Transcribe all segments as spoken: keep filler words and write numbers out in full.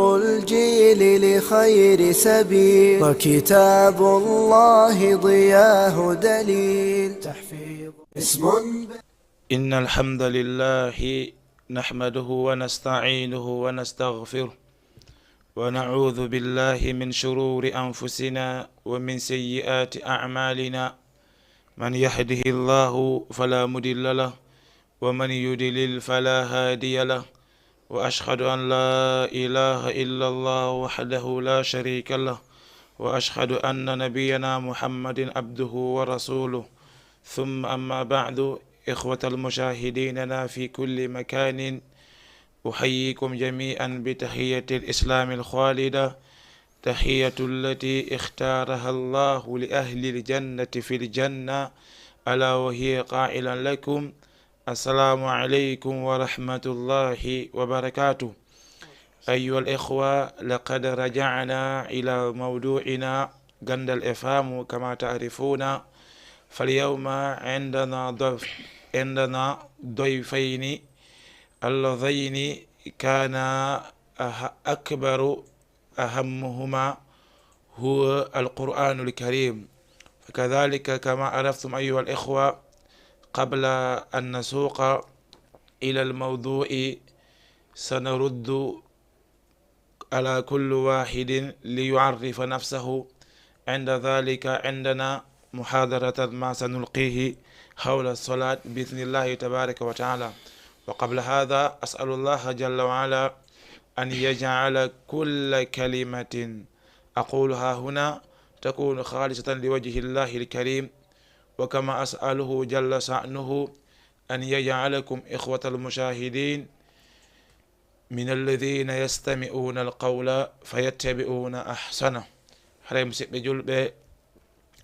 الجيل لخير سبيل، وكتاب الله ضياه دليل. تحفيظ اسم إن الحمد لله نحمده ونستعينه ونستغفره، ونعوذ بالله من شرور أنفسنا ومن سيئات أعمالنا. من يهده الله فلا مضل له، ومن يضلل فلا هادي له، وأشهد أن لا إله إلا الله وحده لا شريك له، وأشهد أن نبينا محمد عبده ورسوله. ثم أما بعد، إخوة المشاهديننا في كل مكان، أحييكم جميعا بتحية الإسلام الخالدة، تحية التي اختارها الله لأهل الجنة في الجنة، ألا وهي قائلا لكم: السلام عليكم ورحمة الله وبركاته. أيها الإخوة، لقد رجعنا إلى موضوعنا، غندل إفهام، كما تعرفون. فاليوم عندنا ضيف، عندنا ضيفين اللذين كانا أه-، أكبر أهمهما هو القرآن الكريم. فكذلك كما عرفتم أيها الإخوة، قبل أن نسوق إلى الموضوع، سنرد على كل واحد ليعرف نفسه. عند ذلك عندنا محاضرة ما سنلقيه حول الصلاة بإذن الله تبارك وتعالى. وقبل هذا أسأل الله جل وعلا أن يجعل كل كلمة أقولها هنا تكون خالصة لوجه الله الكريم، وكما أسأله جل شأنه أن يجعلكم إخوة المشاهدين من الذين يستمعون القول فيتبعون أحسنه. Haray, musidɓe julɓe,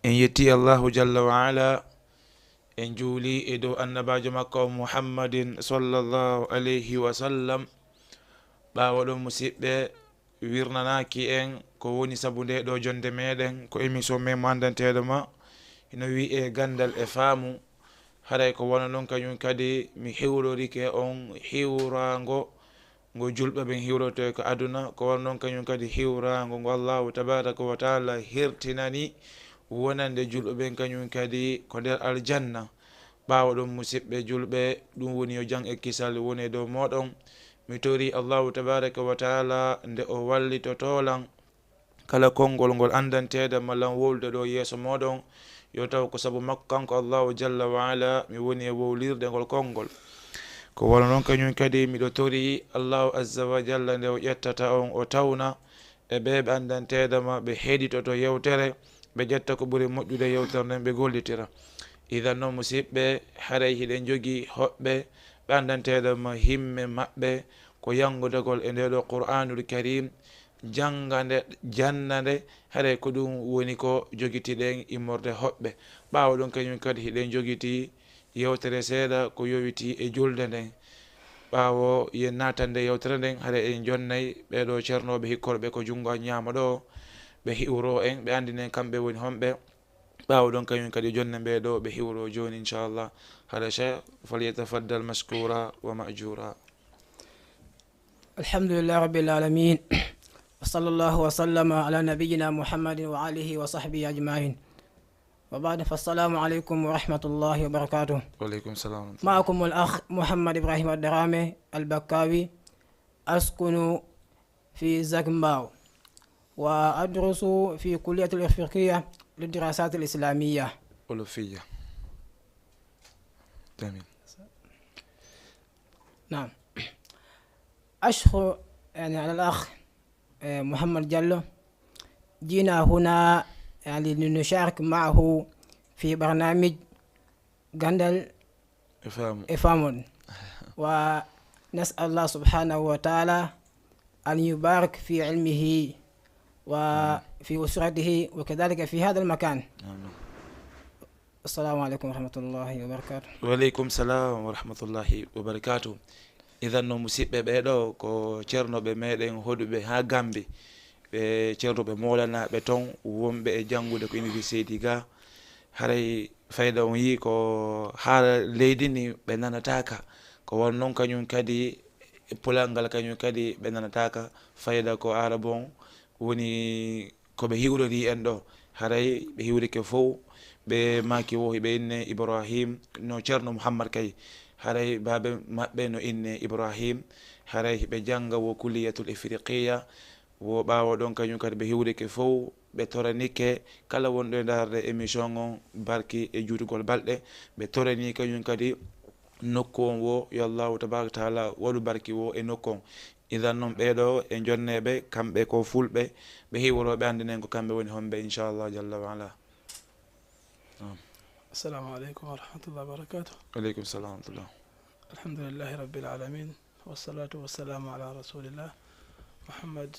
en yetti Allahu jalla wa ala, en juuli e dow annabaajo makko Muhammadin sallallahu alayhi wa sallam. Ɓaawo ɗon, musidɓe, wirnanaaki en ko woni sabu nde ɗo jonde meɗen, ko émission men mo anndanteeɗo ma, hino wi'ee Ganndal e Faamu. Haray ko wano non kañum kadi mi hiwrorike on hiwraango ngo julɓe ɓen hiwroto ko aduna, ko wano non kañum kadi hiwraango ngo Allahu tabaraka wa taala hertinani wonande julɓe ɓen kañum kadi ko nder aljanna. Ɓaawo ɗum, musidɓe julɓe, ɗum woni yo jam e kisal wone dow mooɗon. Mi tori Allahu tabaraka wa taala nde o wallitoto lan kala konngol ngol anndanteeɗo ma lan wowlude ɗo yeeso mooɗon, yo taw ko sabu makko kanko Allahu jalla wa ala mi woni e wowlirde ngol konngol. Ko wano non kañum kadi miɗo tori Allahu azza wa jalla nde o ƴettata on o tawna e ɓe ɓe anndanteeɗo ma ɓe heɗitoto yewtere, ɓe ƴetta ko ɓuri moƴƴude yewtere nden ɓe gollitira. Idan non, musidɓe, haray hiɗen jogii hoɓɓe ɓe anndanteeɗo ma himme maɓɓe ko yanngudagol e nde ɗo Qur'aanul Kariim, jannga nde, janna nde, haray ko ɗum woni ko jogitiɗen immorde hoɓɓe. Ɓaawo ɗum kañum kadi hiɗen jogiti yewtere seeɗa ko yowiti e julde nden. Ɓaawo yen naatande yewtere nden, haray en jonnay ɓee ɗo ceernooɓe hikkorɓe ko junngo an ñaamo ɗo, ɓe hiwro en, ɓe anndinen kamɓe woni honɓe. Ɓaawo ɗon kañum kadi jonne ɓee ɗo ɓe hiwro jooni, inchallah. Haray Cheikh, falyatafaddal mashkura wa ma'jura. الحمد لله رب العالمين. وصلى الله وسلم على نبينا محمد وآله وصحبه أجمعين. وبعد، فالسلام عليكم ورحمة الله وبركاته. وعليكم السلام. معكم الأخ محمد إبراهيم الدرامي البكاوي، أسكن في زاكمباو، وأدرس في كلية الإفريقية للدراسات الإسلامية. أولوفية. جميل. نعم. أشكر، يعني، على الأخ، آه، محمد جلو. جينا هنا، يعني، لنشارك معه في برنامج غندل إفهام. إفهام. ونسأل الله سبحانه وتعالى أن يبارك في علمه وفي أسرته وكذلك في هذا المكان. آمين. السلام عليكم ورحمة الله وبركاته. Wa aleykum salam wa rahmatullahi wa barakatuh. Idan no, musidɓe, ɓee ɗo ko ceernooɓe meɗen hoɗuɓe haa Gambi, ɓe ceernooɓe moolanaaɓe ton, wonɓe e janngude ko université ga. Haray fayda on yii ko haala leydi ni ɓe nanataaka. Ko wano non kañum kadi E pulangal kañum kadi ɓe nanataaka fayda ko Aarabu on woni ko ɓe hiwrori en ɗo. Haray ɓe hiwrike fow, ɓe maaki wo hiɓe inne Ibrahim, no Ceerno Muhammad kay. Haray baabe maɓɓe no inne Ibrahim. Haray hiɓe jannga wo Kulliyatul Ifriqiya. Wo ɓaawo ɗon kañum kadi ɓe hiwrike fow, ɓe toranike kala wonɗo e ndaarde émission on barki e juutugol balɗe. Ɓe torani kañum kadi nokku on wo, yo Allahu tabaraka taala waɗu barki wo e nokku on. Idan non ɓeeɗo e jonneeɓe, kamɓe ko fulɓe, ɓe hiwrooɓe, anndinen ko kamɓe woni homɓe, inchallah jalla wa ala. Naam. Assalamu aleykum wa rahmatullahi wa barakatuh. Aleykum salam wa rahmatullah. Alhamdulillahi rabbil alamin. Wassalatu wassalamu ala rasulillah Muhammad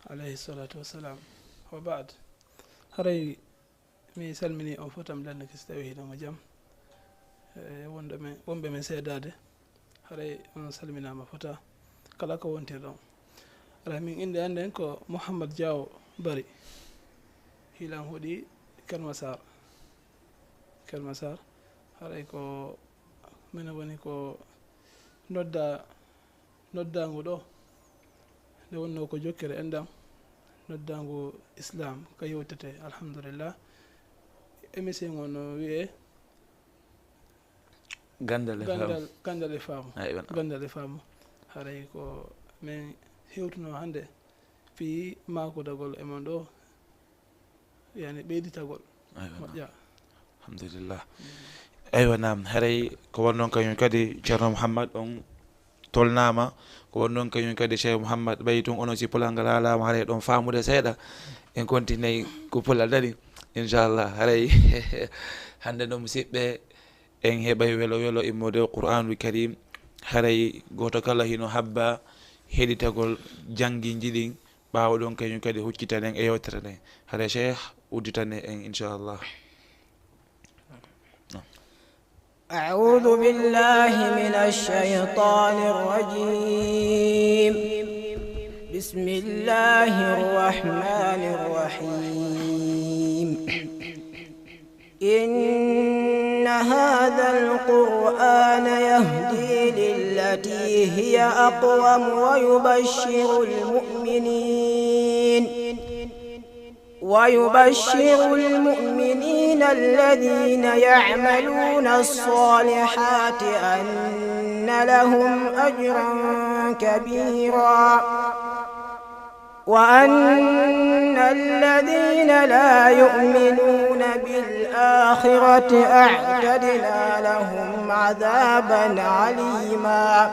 alayhi salatu wassalam. Wa baad. Haray mi salmini on fotam lannde, si tawi hino mo jam. E wonɗo men, wonɓe men seedaade. Haray on salminaama fota kala ko wontirɗon. Haray min innde annden ko Mouhammad Diaw Bari. Hilan hoɗi Kermasar. Kermasar. Haray ko minen woni ko nodda, noddaangu ɗo. Nde wonnoo ko jokkere enɗam, noddaangu Islam ka yewtete. Alhamdulillah. Émission on no wiyee Ganndal e Faamu. Ganndal, Ganndal e Faamu. Aywa. Ganndal e Faamu. Haray ko min hewtunoo hannde fii maakudagol e mon ɗo, yani ɓeyditagol. Aywa. Moƴƴa. Alhamdulillah. Aywa, naam. Haray ko won noon kañum kadi Ceerno Mouhammad on tolnaama. Ko won noon kañum kadi Cheikh Mouhammad ɓayi tun, onon si pulal ngal haalaama, haray ɗon faamude seeɗa. En kontinay ko pulal daɗi, inchallah. Haray hannde noon, musiɓɓe, en heɓay welo welo immorde e Qur'aanul Karim. Haray gooto kala hino habba heɗitagol jannginji ɗin. Ɓaawo ɗon kañum kadi huccitanen e yewtere nden. Haray Cheikh udditane en, inchallah. أعوذ بالله من الشيطان الرجيم. بسم الله الرحمن الرحيم. إن هذا القرآن يهدي للتي هي أقوم ويبشر المؤمنين ويبشر المؤمنين الذين يعملون الصالحات أن لهم أجرا كبيرا، وأن الذين لا يؤمنون بالآخرة أعتدنا لهم عذابا عليما.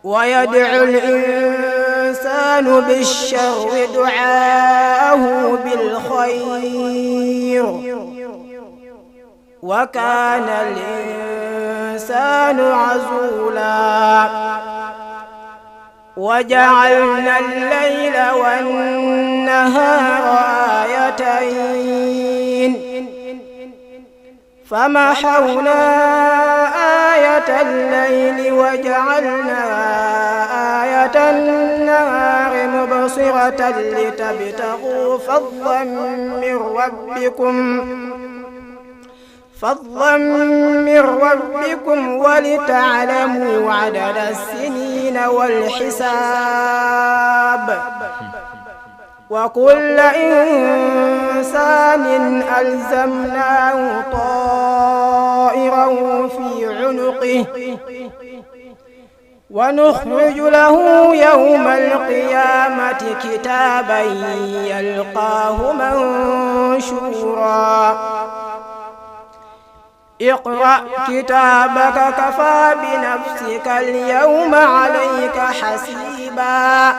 ويدعو الإنسان بالشر دعاءه بالخير، وكان الإنسان عجولا. وجعلنا الليل والنهار آيتين، فمحونا آية الليل وجعلنا آية النهار مبصرة لتبتغوا فضلا من ربكم، فضلا من ربكم ولتعلموا عدد السنين والحساب، وكل إنسان ألزمناه طائره في عنقه، ونخرج له يوم القيامة كتابا يلقاه منشورا. اقرأ كتابك كفى بنفسك اليوم عليك حسيبا.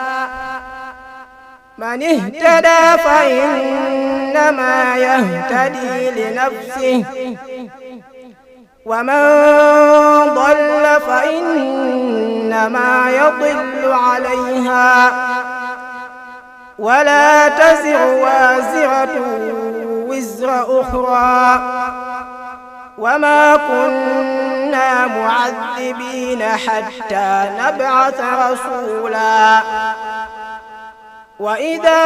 من اهتدى فإنما يهتدي لنفسه، ومن ضل فإنما يضل عليها، ولا تزر وازرة وزر أخرى، وما كنا معذبين حتى نبعث رسولا. وإذا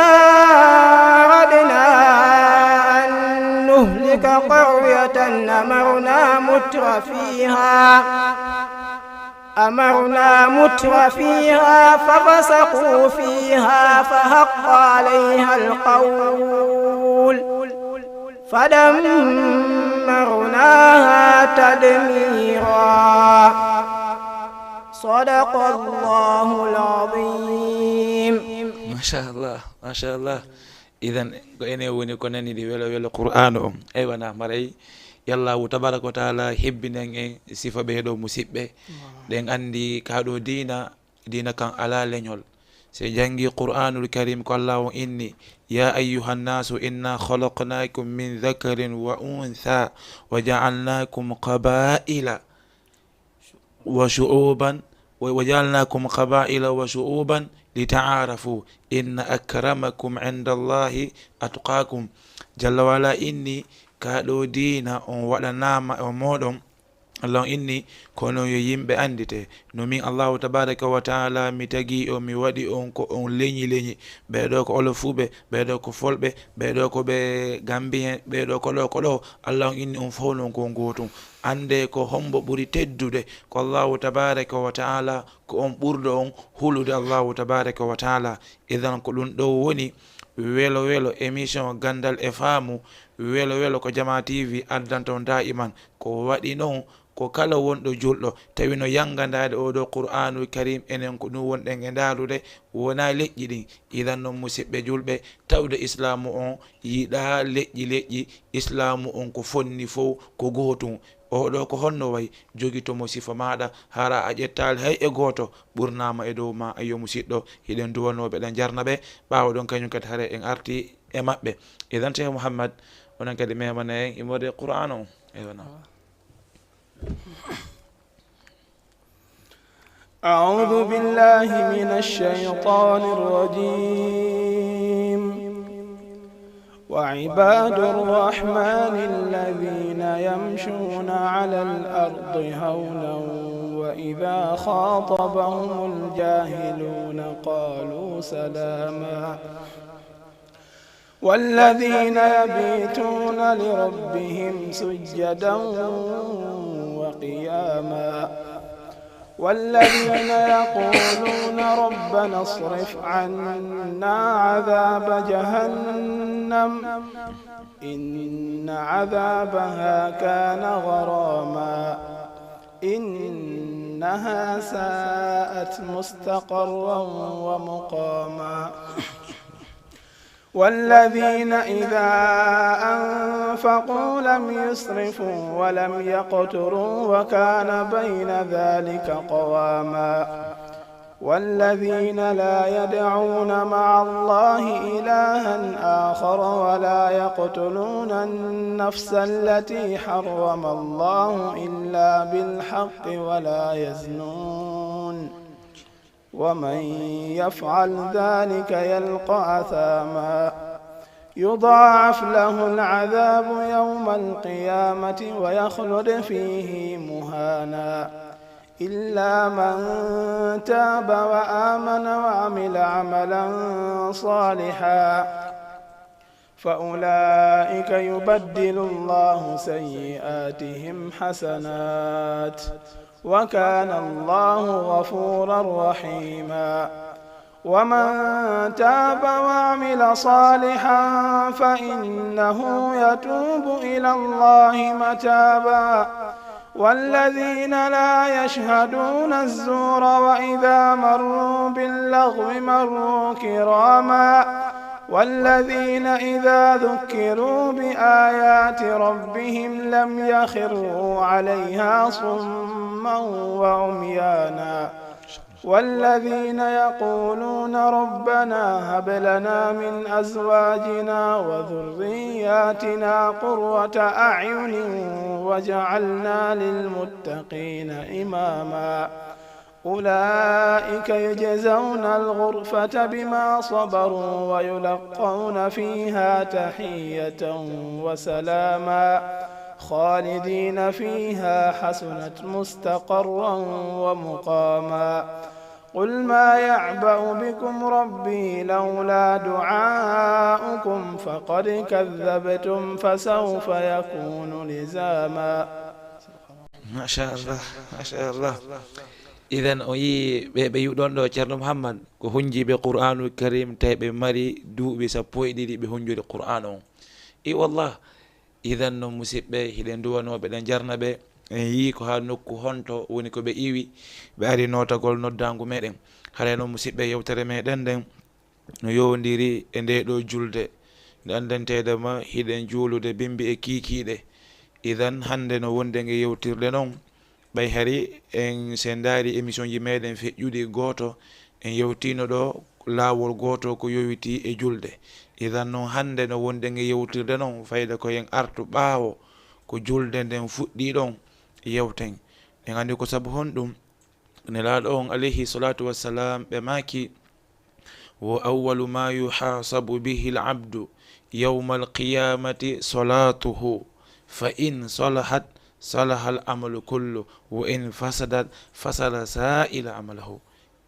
أردنا أن نهلك قرية أمرنا متر فيها، أمرنا مترفيها ففسقوا فيها فحق عليها القول فدمرناها تدميرا. صدق الله العظيم. Machallah, machallah. Idan ko enen woni ko nani ɗi welo welo Qur'aanu on. Eywa, na maray, yo Allaahu tabaaraka wa taala hebbinen en sifa ɓee ɗoo musiɓɓe. Ɗen anndi kaa ɗoo diina, diina kan alaa leñol. Si en janngi Qur'aanul Kariim, ko Allaahu on inni: "يا أيها الناس إنا خلقناكم من ذكر وأنثى وجعلناكم قبائل وشعوبا، وجعلناكم قبائل وشعوبا لتعارفوا، إن أكرمكم عند الله أتقاكم." Jalla wa Ala inni, kaa ɗoo diina on waɗanaama e mooɗon, Alla on inni, kono yo yimɓe anndite, no min Allaahu tabaaraka wa taala mi tagi on, mi waɗi on ko on leñi leñi. Ɓee ɗoo ko Olofuuɓe, ɓee ɗoo ko Fulɓe, ɓee ɗoo ko ɓe Gambiyen, ɓee ɗoo ko ɗoo, ko ɗoo. Alla on inni on fof non ko on gootum. Anndee ko hombo ɓuri teddude, ko Allaahu tabaaraka wa taala, ko on ɓurɗo on hulude Allaahu tabaaraka wa taala. Idan ko ɗum ɗoo woni Welo Welo, émission ganndal e faamu. Welo Welo ko Jamaa T V addanta on daa'iman. Ko waɗi non, ko kala wonɗo julɗo tawi no yanngandaade oo ɗoo Qur'aanul Kariim, enen ko ɗum wonɗen e ndaarude, wonaa leƴƴi ɗin. Idan non musiɓɓe julɓe, tawde Islaamu on yiɗaa leƴƴi leƴƴi, Islaamu on ko fonni fof ko gootum. Oo ɗoo ko honno wayi? Jogito mo sifa maaɗa, hara a ƴettaali hay e gooto ɓurnaama e dow maa. Ayyo musiɗɗo, hiɗen duwanoo ɓe, ɗen jarna ɓe, ɓaawo ɗon kañum kadi hare en arti e maɓɓe. Idan Cheikh Mouhammad, onon kadi memana en immorde Qur'aana on. Eywa, naam. أعوذ بالله من الشيطان الرجيم. وعباد الرحمن الذين يمشون على الأرض هونا وإذا خاطبهم الجاهلون قالوا سلاما. والذين يبيتون لربهم سجدا وقياما. والذين يقولون ربنا اصرف عنا عذاب جهنم إن عذابها كان غراما. إنها ساءت مستقرا ومقاما. والذين إذا أنفقوا لم يسرفوا ولم يقتروا وكان بين ذلك قواما. والذين لا يدعون مع الله إلها آخر ولا يقتلون النفس التي حرم الله إلا بالحق ولا يزنون. ومن يفعل ذلك يلق أثاما. يضاعف له العذاب يوم القيامة ويخلد فيه مهانا. إلا من تاب وآمن وعمل عملا صالحا فأولئك يبدل الله سيئاتهم حسنات وكان الله غفورا رحيما. ومن تاب وعمل صالحا فإنه يتوب إلى الله متابا. والذين لا يشهدون الزور وإذا مروا باللغو مروا كراما. والذين إذا ذكروا بآيات ربهم لم يخروا عليها صما وعميانا. والذين يقولون ربنا هب لنا من أزواجنا وذرياتنا قرة أعين واجعلنا للمتقين إماما. أولئك يجزون الغرفة بما صبروا ويلقون فيها تحية وسلاما خالدين فيها حسنت مستقرا ومقاما. قل ما يعبأ بكم ربي لولا دعاؤكم فقد كذبتم فسوف يكون لزاما. Machallah, machallah. Idan o yii ɓe, ɓe yi'uɗon ɗo, Ceerno Muhammad, ko hunjiiɓe Qur'aanul Kariim, tawi ɓe mari duuɓi sappo e ɗiɗi ɓe hunjori Qur'aan on. I wallah, idan noon, musiɓɓe, hiɗen duwanoo ɓe, ɗen jarna ɓe. En yii ko haa nokku honto woni ko ɓe iwi, ɓe ari nootagol noddaangu meɗen. Haray noon, musiɓɓe, yewtere meɗen nden no yowndiri e ndee ɗoo julde. Nde anndanteede ma, hiɗen juulude bimbi e kiikiiɗe. Idan hannde no wonde nge yewtirde noon, ɓay hari en, si en ndaari émission ji meɗen feƴƴuɗi gooto, en yewtiino ɗo laawol gooto ko yowitii e julde. Idan noon hannde no wonde nge yewtirde noon, fayda ko en artu ɓaawo ko julde nden fuɗɗii ɗon yewten. En anndi ko sabu honɗum? Nelaaɗo on alayhi salaatu wassalaam ɓe maaki, wo awwalu ma yuhasabu bihi al-abdu yawma al-qiyamati salatuhu, fa in salahat salaha al-amalu kullu, wa in fasadat fasada sa'ila amalahu.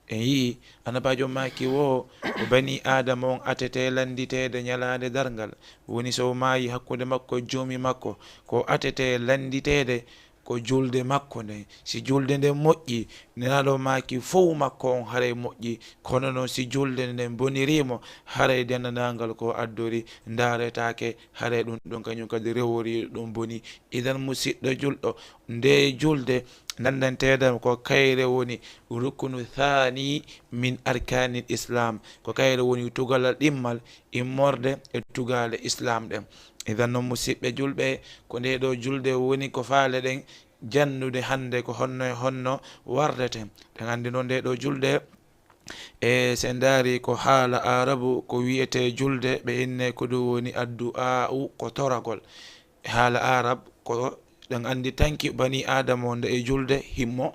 En yii Annabaajo maaki wo, ko bani Aadama on atete lannditeede ñalaande darngal. Woni so o maayi hakkunde makko e Joomi makko, ko atete lannditeede ko julde makko nden. Si julde nden moƴƴi, Nelaaɗo maaki fow makko on haray moƴƴi. Kono noon si julde nden boniriimo, haray denndaangal ko addori ndaaretaake, haray ɗum ɗon kañum kadi rewori ɗum boni. Idan musiɗɗo julɗo, nde julde nanndanteeɗam ko kayre woni ruknu thaani min arkaanil Islam, ko kayre woni tugalal ɗimmal immorde e tugaale Islam ɗen. Idan noon, musiɓɓe julɓe, ko nde ɗo julde woni ko faale ɗen jannude hannde ko honno e honno wardete. Ɗen anndi noon nde ɗo julde, e si en ndaari ko haala Aarabu ko wiyetee julde, ɓe inne ko ɗum woni addu'aa'u, ko toragol. E haala Aarab ko ɗen anndi tanki bani Aadama o nde e julde himmo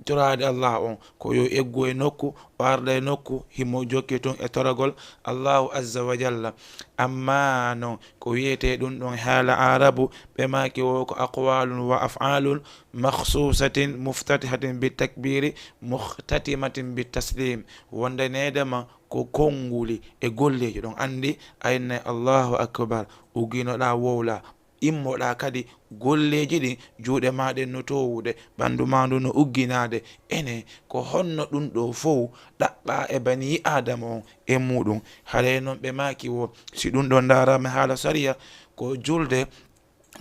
toraade Allah on, ko yo eggu e nokku, o arda e nokku, himo jokki tun e toragol Allahu azza wa jalla. Amma non ko wiyetee ɗum ɗon haala Aarabu, ɓe maaki wo ko aqwalun wa af'alun makhsusatin muftatihatin bi takbiri, mukhtatimatin bi taslim. Wonde needema ko konnguli e golleeji ɗon anndi a innay Allahu akbar, ugginoɗaa wowlaa. Immoɗaa kadi golleeji ɗin, juuɗe maa ɗen no toowude, ɓanndu maa ndu no ugginaade. Ene, ko honno ɗum ɗo fow ɗaɓɓaa e banii Aadama on e muuɗum? Haray non ɓe maaki wo, si ɗum ɗo ndaaraama haala sariya, ko julde,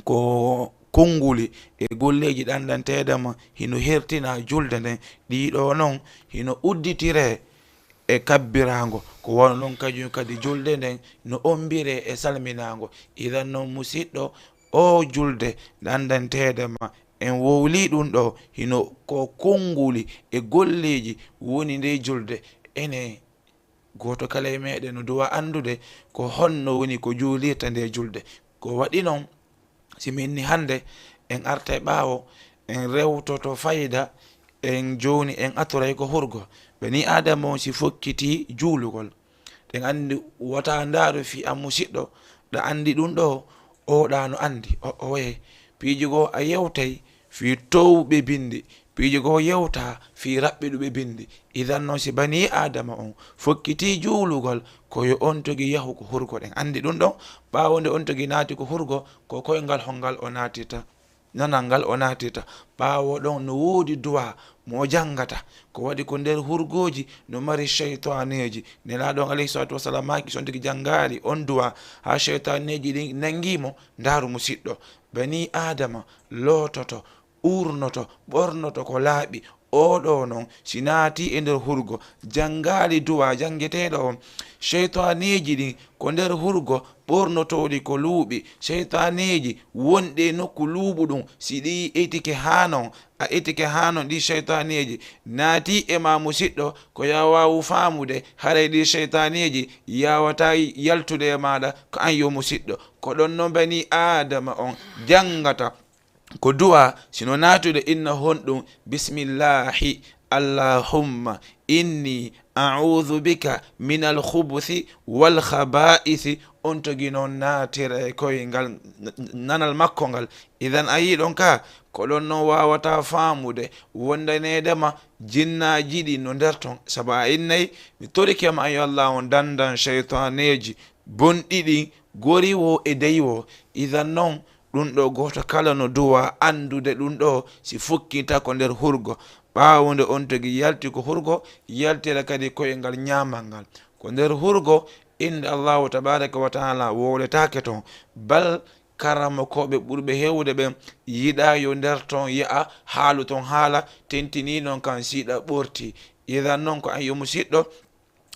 ko konnguli e golleeji ɗanndanteeɗe ma hino hertina julde nden. Ɗii ɗoo non hino udditiree e kabbiraango, ko wano non kañum kadi julde nden no ommbiree e salminaango. Idan non, musiɗɗo, oo julde ɗanndanteeɗe ma, en wowlii ɗum ɗo, hino ko konnguli e golleeji woni nde julde. Ene, gooto kala e meɗen no duwa anndude ko honno woni ko juulirta nde julde. Ko waɗi non, si min ni hannde en artay ɓaawo, en rewtoto fayda, en jooni en atoray ko hurgo. Banii Aadama on si fokkitii juulugol, ɗen anndi wota ndaaru fii an musiɗɗo, ɗa anndi ɗum ɗo, o ɗa no anndi, o, o waye. Piiji goo a yewtay fii towɓe binndi, piiji goo yewta fii raɓɓiɗuɓe binndi. Idan non, si banii Aadama on fokkitii juulugol, ko yo on togi yahu ko hurgo. Ɗen anndi ɗum ɗon, ɓaawo nde on togi naati ko hurgo, ko koyngal hongal o naatita, nanal ngal o naatita. Ɓaawo ɗon no woodi duwa mo o janngata. Ko waɗi ko nder hurgooji no mari seytaaneeji. Nelaaɗo on alayhi salaatu wasalaam maaki, si on togi janngaali on duwa haa seytaaneeji ɗin nanngii mo, ndaaru musiɗɗo. Banii Aadama loototo, uurnoto, ɓornoto ko laaɓi. Oo ɗoo non, si naatii e nder hurgo, janngaali duwa janngeteeɗo on, seytaaneeji ɗin ko nder hurgo ɓornotooɗi ko luuɓi, seytaaneeji wonɗi e nokku luuɓuɗum, si ɗi etike haa non, a etike haa non, ɗi seytaaneeji naatii e maa musiɗɗo, ko yo a waawu faamude, haray ɗi seytaaneeji yaawataa yaltude e maaɗa, ko an yo musiɗɗo. Ko ɗon non banii Aadama on janngata ko du'a, sino naatude inna honɗum, bismillahi, allahumma inni a'udhu bika min al-khubuthi wal khaba'isi. On togi non naatira e koyngal n-, n-, nanal makko ngal. Idan a yii ɗon ka, ko ɗon non waawata faamude wondaneedema jinnaaji ɗi no nder ton. Sabu a innay, mi torike ma, yo Allah, on dandan seytaaneeji bonɗi ɗi, gori wo e dey wo. Idan non, ɗum ɗo gooto kala no duwa anndude ɗum ɗo si fukkinta ko nder hurgo. Ɓaawo nde on tigi yalti ko hurgo, yaltira kadi koyngal ñaamal ngal. Ko nder hurgo innde Allahu tabaaraka wa taala wowletaake ton, bal karamokooɓe ɓurɓe heewde ɓen yiɗaa yo nder ton yaha haalu ton haala, tentinii non kan siɗa ɓorti. Idan non ko an yo musiɗɗo,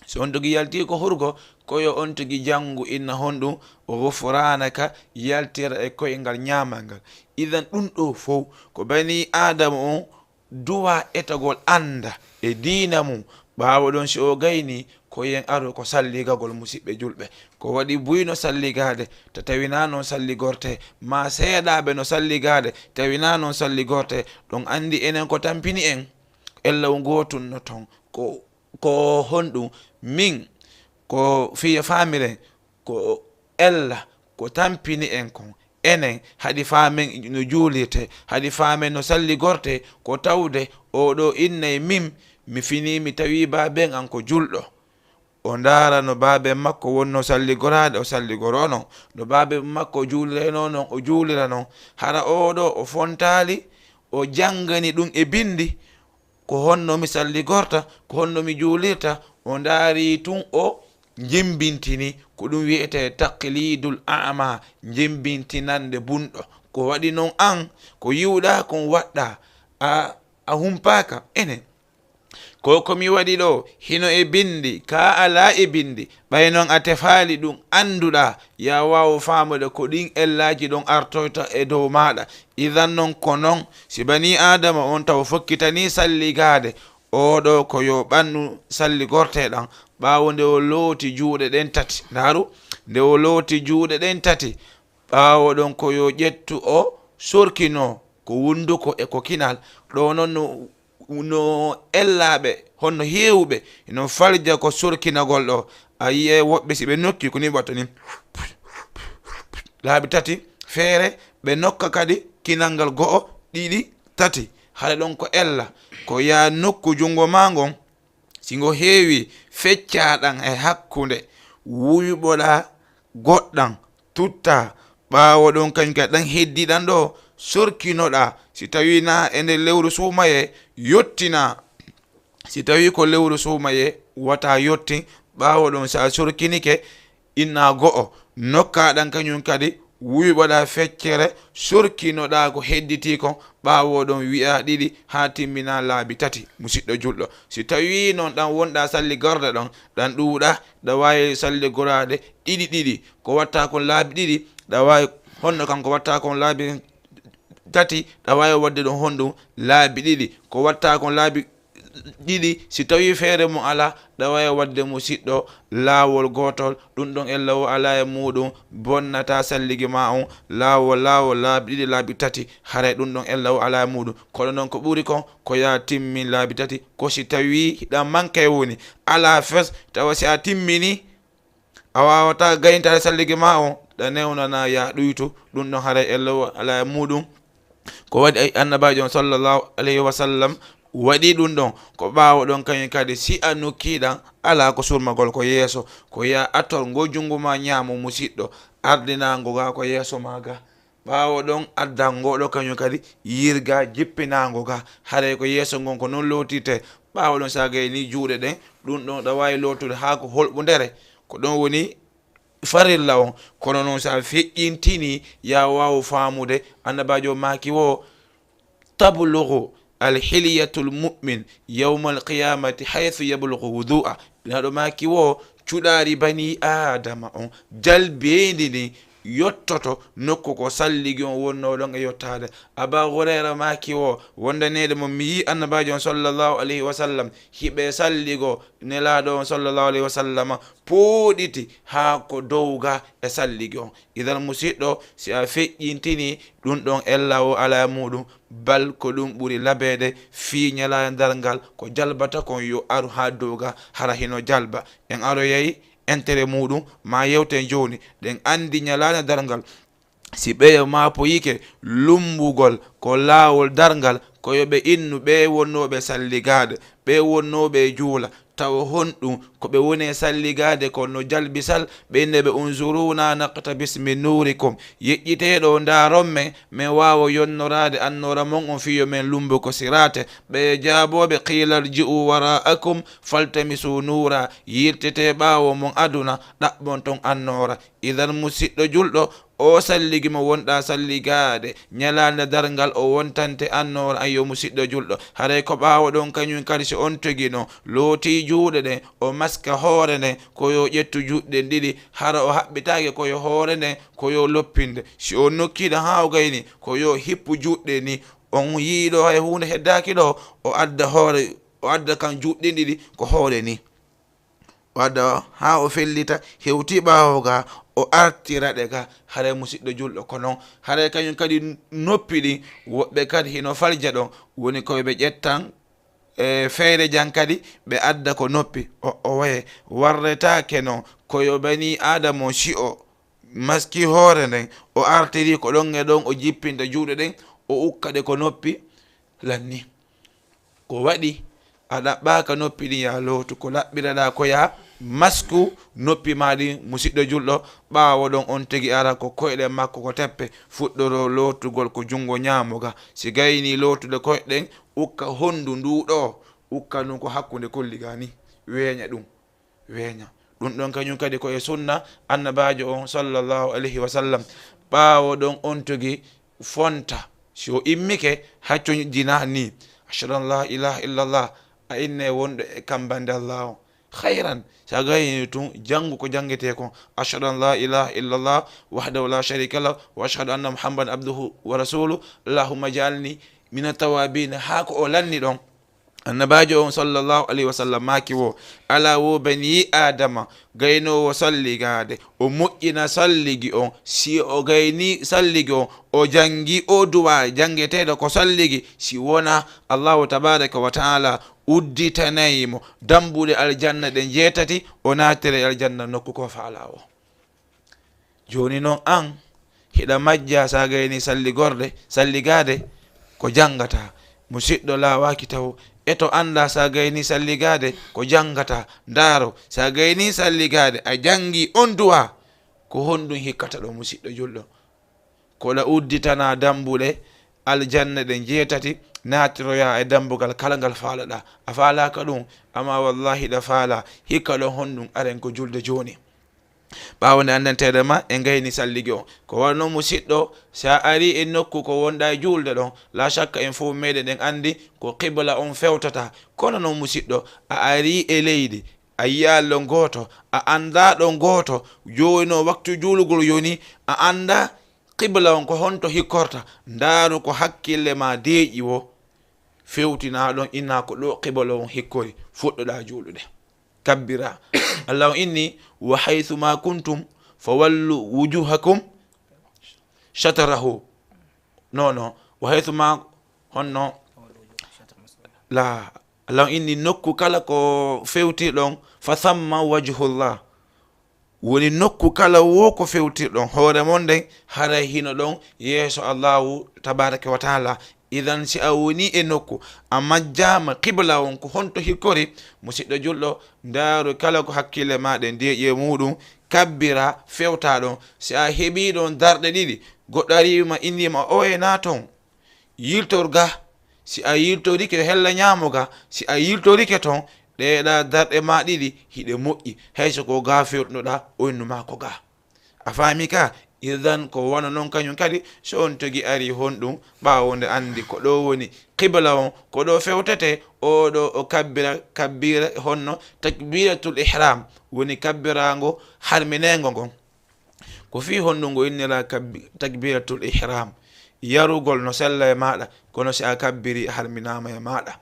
so on tigi yalti ko hurgo, ko yo on tigi janngu inna honɗum, ghufranaka, yaltira e koyngal ñaamal ngal. Idan ɗum ɗo fow ko bani Aadama on duwa etagol annda e diina mum. Ɓaawo ɗon si o gayni ko yen aro ko salligagol musiɓɓe julɓe. Ko waɗi buyno salligaade ta tawinaa non salligorte, ma seeɗaaɓe no salligaade tawinaa non salligorte. Ɗon anndi enen ko tampini en, ella o ngootunno ton. Ko, ko honɗum? Min ko fiya faamiren, ko ella ko tampini en kon. Enen haɗi faamen no juulirte, haɗi faamen no salligorte, ko tawde oɗo innay min, mi finii mi tawi baaben an ko julɗo. O ndaara no baaben makko wonno salligoraade, o salligoroo non. No baaben makko juuliranoo non, o juulira non. Hara oɗo o fontaali, o janngani ɗum e binndi, ko honno mi salligorta, ko honno mi juulirta, o ndaari tun o njimbintini, ko ɗum wi'etee taqlidul a'ma, njimbintinande bunɗo. Ko waɗi non an, ko yi'uɗaa kon waɗɗaa, a, a humpaaka. Enen, ko ko mi waɗi ɗo, hino e binndi, ka alaa e binndi, ɓay non a tefaali ɗum annduɗaa, ya waawu faamude ko ɗin ellaaji ɗon artoyta e dow maaɗa. Idan non ko non, si banii Aadama on taw fokkitanii salligaade, oɗo ko yo ɓannu salligortee ɗan, ɓaawo nde o looti juuɗe ɗen tati. Ndaaru, nde o looti juuɗe ɗen tati, ɓaawo ɗon ko yo ƴettu o sorkinoo ko wunduko e ko kinal. Ɗo non no, no ellaaɓe, honno heewuɓe, no falja ko sorkinagol ɗo. A yi'e woɓɓe si ɓe nokki ko ni watta ni. Laabi tati, feere, ɓe nokka kadi kinal ngal go'o, ɗiɗi, tati. Hara ɗon ko ella, ko yaa nokku junngo maa ngon, si ngo heewi, feccaa ɗan e hakkunde, wuyɓoɗaa goɗɗan, tuttaa. Ɓaawo ɗon kañum kadi ɗan heddiɗan ɗo, sorkinoɗaa. Si tawii na e nder lewru suumayee, yottinaa. Si tawii ko lewru suumayee, wata yottin. Ɓaawo ɗon, si a sorkinike, inna go'o, nokkaa ɗan kañum kadi, wuyɓoɗaa feccere, sorkinoɗaa ko hedditii kon, ɓaawo ɗon wi'aa ɗiɗi haa timminaa laabi tati, musiɗɗo julɗo. Si tawii non ɗan wonɗaa salligorde ɗon, ɗan ɗuuɗaa, ɗa waawi salligoraade ɗiɗi ɗiɗi. Ko watta kon laabi ɗiɗi, ɗa waawi, honno kan ko watta kon laabi tati, ɗa waawi waɗde ɗon honɗum laabi ɗiɗi. Ko watta kon laabi ɗiɗi, si tawii feere mum alaa, ɗa waawi waɗde musiɗɗo laawol gootol, ɗum ɗon ella o alaa e muuɗum, bonnataa salligi maa on, laawol, laawol laabi ɗiɗi, laabi tati, haray ɗum ɗon ella o alaa e muuɗum. Kono noon ko ɓuri kon, ko yaa timmin laabi tati, ko si tawii hiɗa manque woni, alaa fes, tawa si a timmini, a waawataa gayntaade salligi maa on, ɗa newnanaa yaa ɗuytu, ɗum ɗon haray ella o alaa e muuɗum. Ko waɗi ay Annabaajo on sallallahu alayhi wa sallam waɗi ɗum ɗon, ko ɓaawo ɗon kañum kadi si a nokkii ɗan, alaa ko surmagol ko yeeso, ko yaa a tor ngo junngo maa ñaamo musiɗɗo, ardinaango gaa ko yeeso maa gaa. Ɓaawo ɗon addan ngo ɗo kañum kadi yirga jippinaango gaa, haray ko yeeso ngon ko non lootirtee. Ɓaawo ɗon si a gaynii juuɗe ɗen, ɗum ɗon ɗa waawi lootude haa ko holɓundere, ko ɗon woni farilla on. Kono noon si a feƴƴintinii, yaa waawu faamude, Annabaajo maaki wo, tablughu alhilyatul mu'min yawmal qiyamati haythu yablughu wudu'a. Naɗo maaki wo, cuɗaari banii Aadama on, jalbeendi ndin, yottoto nokku ko salligi on wonnoo ɗon e yottaade. Aba Hurayra maaki wo, wondaneede mo mi yii Annabaajo on sallallahu alayhi wa sallam, hiɓe salligo Nelaaɗo on sallallahu alayhi wa sallam, pooɗiti haa ko dow ga e salligi on. Idan musiɗɗo, si a feƴƴintinii ɗum ɗon ella o alaa e muuɗum, bal ko ɗum ɓuri labeede fii ñalaande darngal, ko jalbata kon yo aru haa dow ga, hara hino jalba. En aroyay entere muuɗum, maa yewten jooni, ɗen anndi ñalaande darngal, si ɓeya maapoyike lumbugol ko laawol darngal, ko yo ɓe innu ɓee wonnooɓe salligaade, ɓee wonnooɓe e juula, Tawa honɗum ko ɓe woni e salligaade kon no jalbisal, ɓe inna ɓe, "Unzuruna naqtabis min nurikum." Yeƴƴitee ɗo, ndaaron men, men waawa yonnoraade annoora mon on fii yo men lummbo ko siraate. Ɓe jaaboo ɓe, "Qiila irji'u wara'akum faltamisu nuura." Yiltitee ɓaawo mon aduna, ɗaɓɓon ton annoora. Idan musiɗɗo julɗo, o salligi mo wonɗaa salligaade, ñalaande darngal o wontante annoora. Ayyo musiɗɗo julɗo, haray ko ɓaawo ɗon kañum kadi si on tigi non lootii juuɗe ɗen, o maska hoore nden, ko yo ƴettu juuɗe ɗen ɗiɗi, hara o haɓɓitaake ko yo hoore nden, ko yo loppinde. Si o nokkiiɗo haa o gayni, ko yo hippu juuɗe ni. On yi'ii ɗo hay huunde heddaaki ɗo, o adda hoore, o adda kan juuɗe ɗen ɗiɗi ko hoore ni. O adda haa o fellita, hewti ɓaawo ga, o artira ɗe ga. Haray musiɗɗo julɗo ko non. Haray kañum kadi noppi ɗin, woɓɓe kadi hino falja ɗon. Woni ko ɓe ƴettan, e feere jan kadi, ɓe adda ko noppi. O, o waye, warretaake non. Ko yo banii Aadama on, si o maski hoore nden, o artiri ko ɗon e ɗon, o jippinta juuɗe ɗen, o ukka ɗe ko noppi lanni. Ko waɗi a ɗaɓɓaaka noppi ɗin ya lootu, ko laɓɓiraɗaa ko ya masku noppi maa ɗin, musiɗɗo julɗo. Ɓaawo ɗon on tigi ara ko koyɗe makko ko teppe, fuɗɗoro lootugol ko junngo ñaamo ga. Si gayni lootude koyɗe ɗen, ukka honndu ndu ɗo, ukka ndun ko hakkunde kolli ga ni, weeña ɗum. Weeña. Ɗum ɗon kañum kadi ko e sunna Annabaajo on sallallahu alayhi wa sallam. Ɓaawo ɗon on tigi fonta. Si o immike, hacco jina ni, "Ashhadu an la ilaha illallah." A inne wonɗo e kambande Allah on. Khayran. Sa gayni tun, janngu ko janngetee kon. "Ashhadu an la ilaha illallah wahdahu la sharika lah, wa ashhadu anna Muhammadan abduhu wa rasuluh. Allahumma ja'alni mina tawabin." Haa ko o lanni ɗon. Annabaajo on sallallahu alayhi wa sallam maaki wo, "Alaa wo banii Aadama gaynoowo salligaade, o moƴƴina salligi on, si o gayni salligi on, o janngi o du'a janngeteeɗo ko salligi, si wona Allahu tabaaraka wa ta'ala udditanay mo dambuɗe aljanna ɗen jeetati, o naatira e aljanna nokku ko faalaa o." Jooni non an, hiɗa majjaa sa gayni salligorde, salligaade, ko janngataa. Musiɗɗo laawaaki taw, e to anndaa sa gayni salligaade, ko janngataa. Ndaaro, sa gayni salligaade, a janngi on du'a, ko honɗum hikkata ɗo, musiɗɗo julɗo? Ko ɗa udditana dambuɗe aljanna ɗen jeetati, naatiroyaa e dambugal kala ngal faalaɗaa. A faalaaka ɗum, amma wallahi ɗa faalaa. Hikka ɗon honɗum aren ko julde jooni. Ɓaawo nde anndanteeɗe ma e ngayni salligi on. Ko wano musiɗɗo, si a arii e nokku ko wonɗaa e juulde ɗon, laa shakka en fof meɗen ɗen anndi ko qibla on fewtata. Kono non musiɗɗo, a arii e leydi, a yi'aa ɗo gooto, a anndaa ɗo gooto, jooni no waktu juulugol yoni, a anndaa qibla on ko honto hikkorta, ndaaru ko hakkille ma deeƴi wo, fewtinaa ɗon, innaa ko ɗo qibla on hikkori, fuɗɗoɗaa juulude. Kabbira. Allah on inni, "Wa haythu ma kuntum fa wallu wujuhakum shatarahu." Non, non. "Wa haythu ma", honno? La. Allah on inni, "Nokku kala ko fewtirɗon, fa thamma wajhullah." Woni nokku kala wo ko fewtirɗon hoore mon nden, haray hino ɗon yeeso Allahu tabaraka wa taala. Idan, si a woni e nokku, a majjaama qibla on ko honto hikkori, musiɗɗo julɗo, ndaaru kala ko hakkille ma ɗen deeƴi e muɗum, kabbira, fewta ɗon. Si a heɓi ɗon darɗe ɗiɗi, goɗɗo ari ma, inni ma, "Oye, na ton, yiltor ga." Si a yiltorike hella ñaamo ga, si a yiltorike ton, ɗeeɗa darɗe ma ɗiɗi hiɗe moƴƴi, hay so ko ga fewtunoɗa, o innu ma ko ga. A faami ka? Idan ko wano non kañum kadi, so on togi ari honɗum, ɓaawo nde anndi ko ɗo woni qibla on, ko ɗo fewtete, o ɗo o kabbira, kabbira honno takbiratul ihram, woni kabbiraango harmineengo ngon. Ko fii honɗum ngo innira kabbi-, takbiratul ihram? Yarugol no sella e maaɗa, kono si a kabbiri, a harminaama e maaɗa.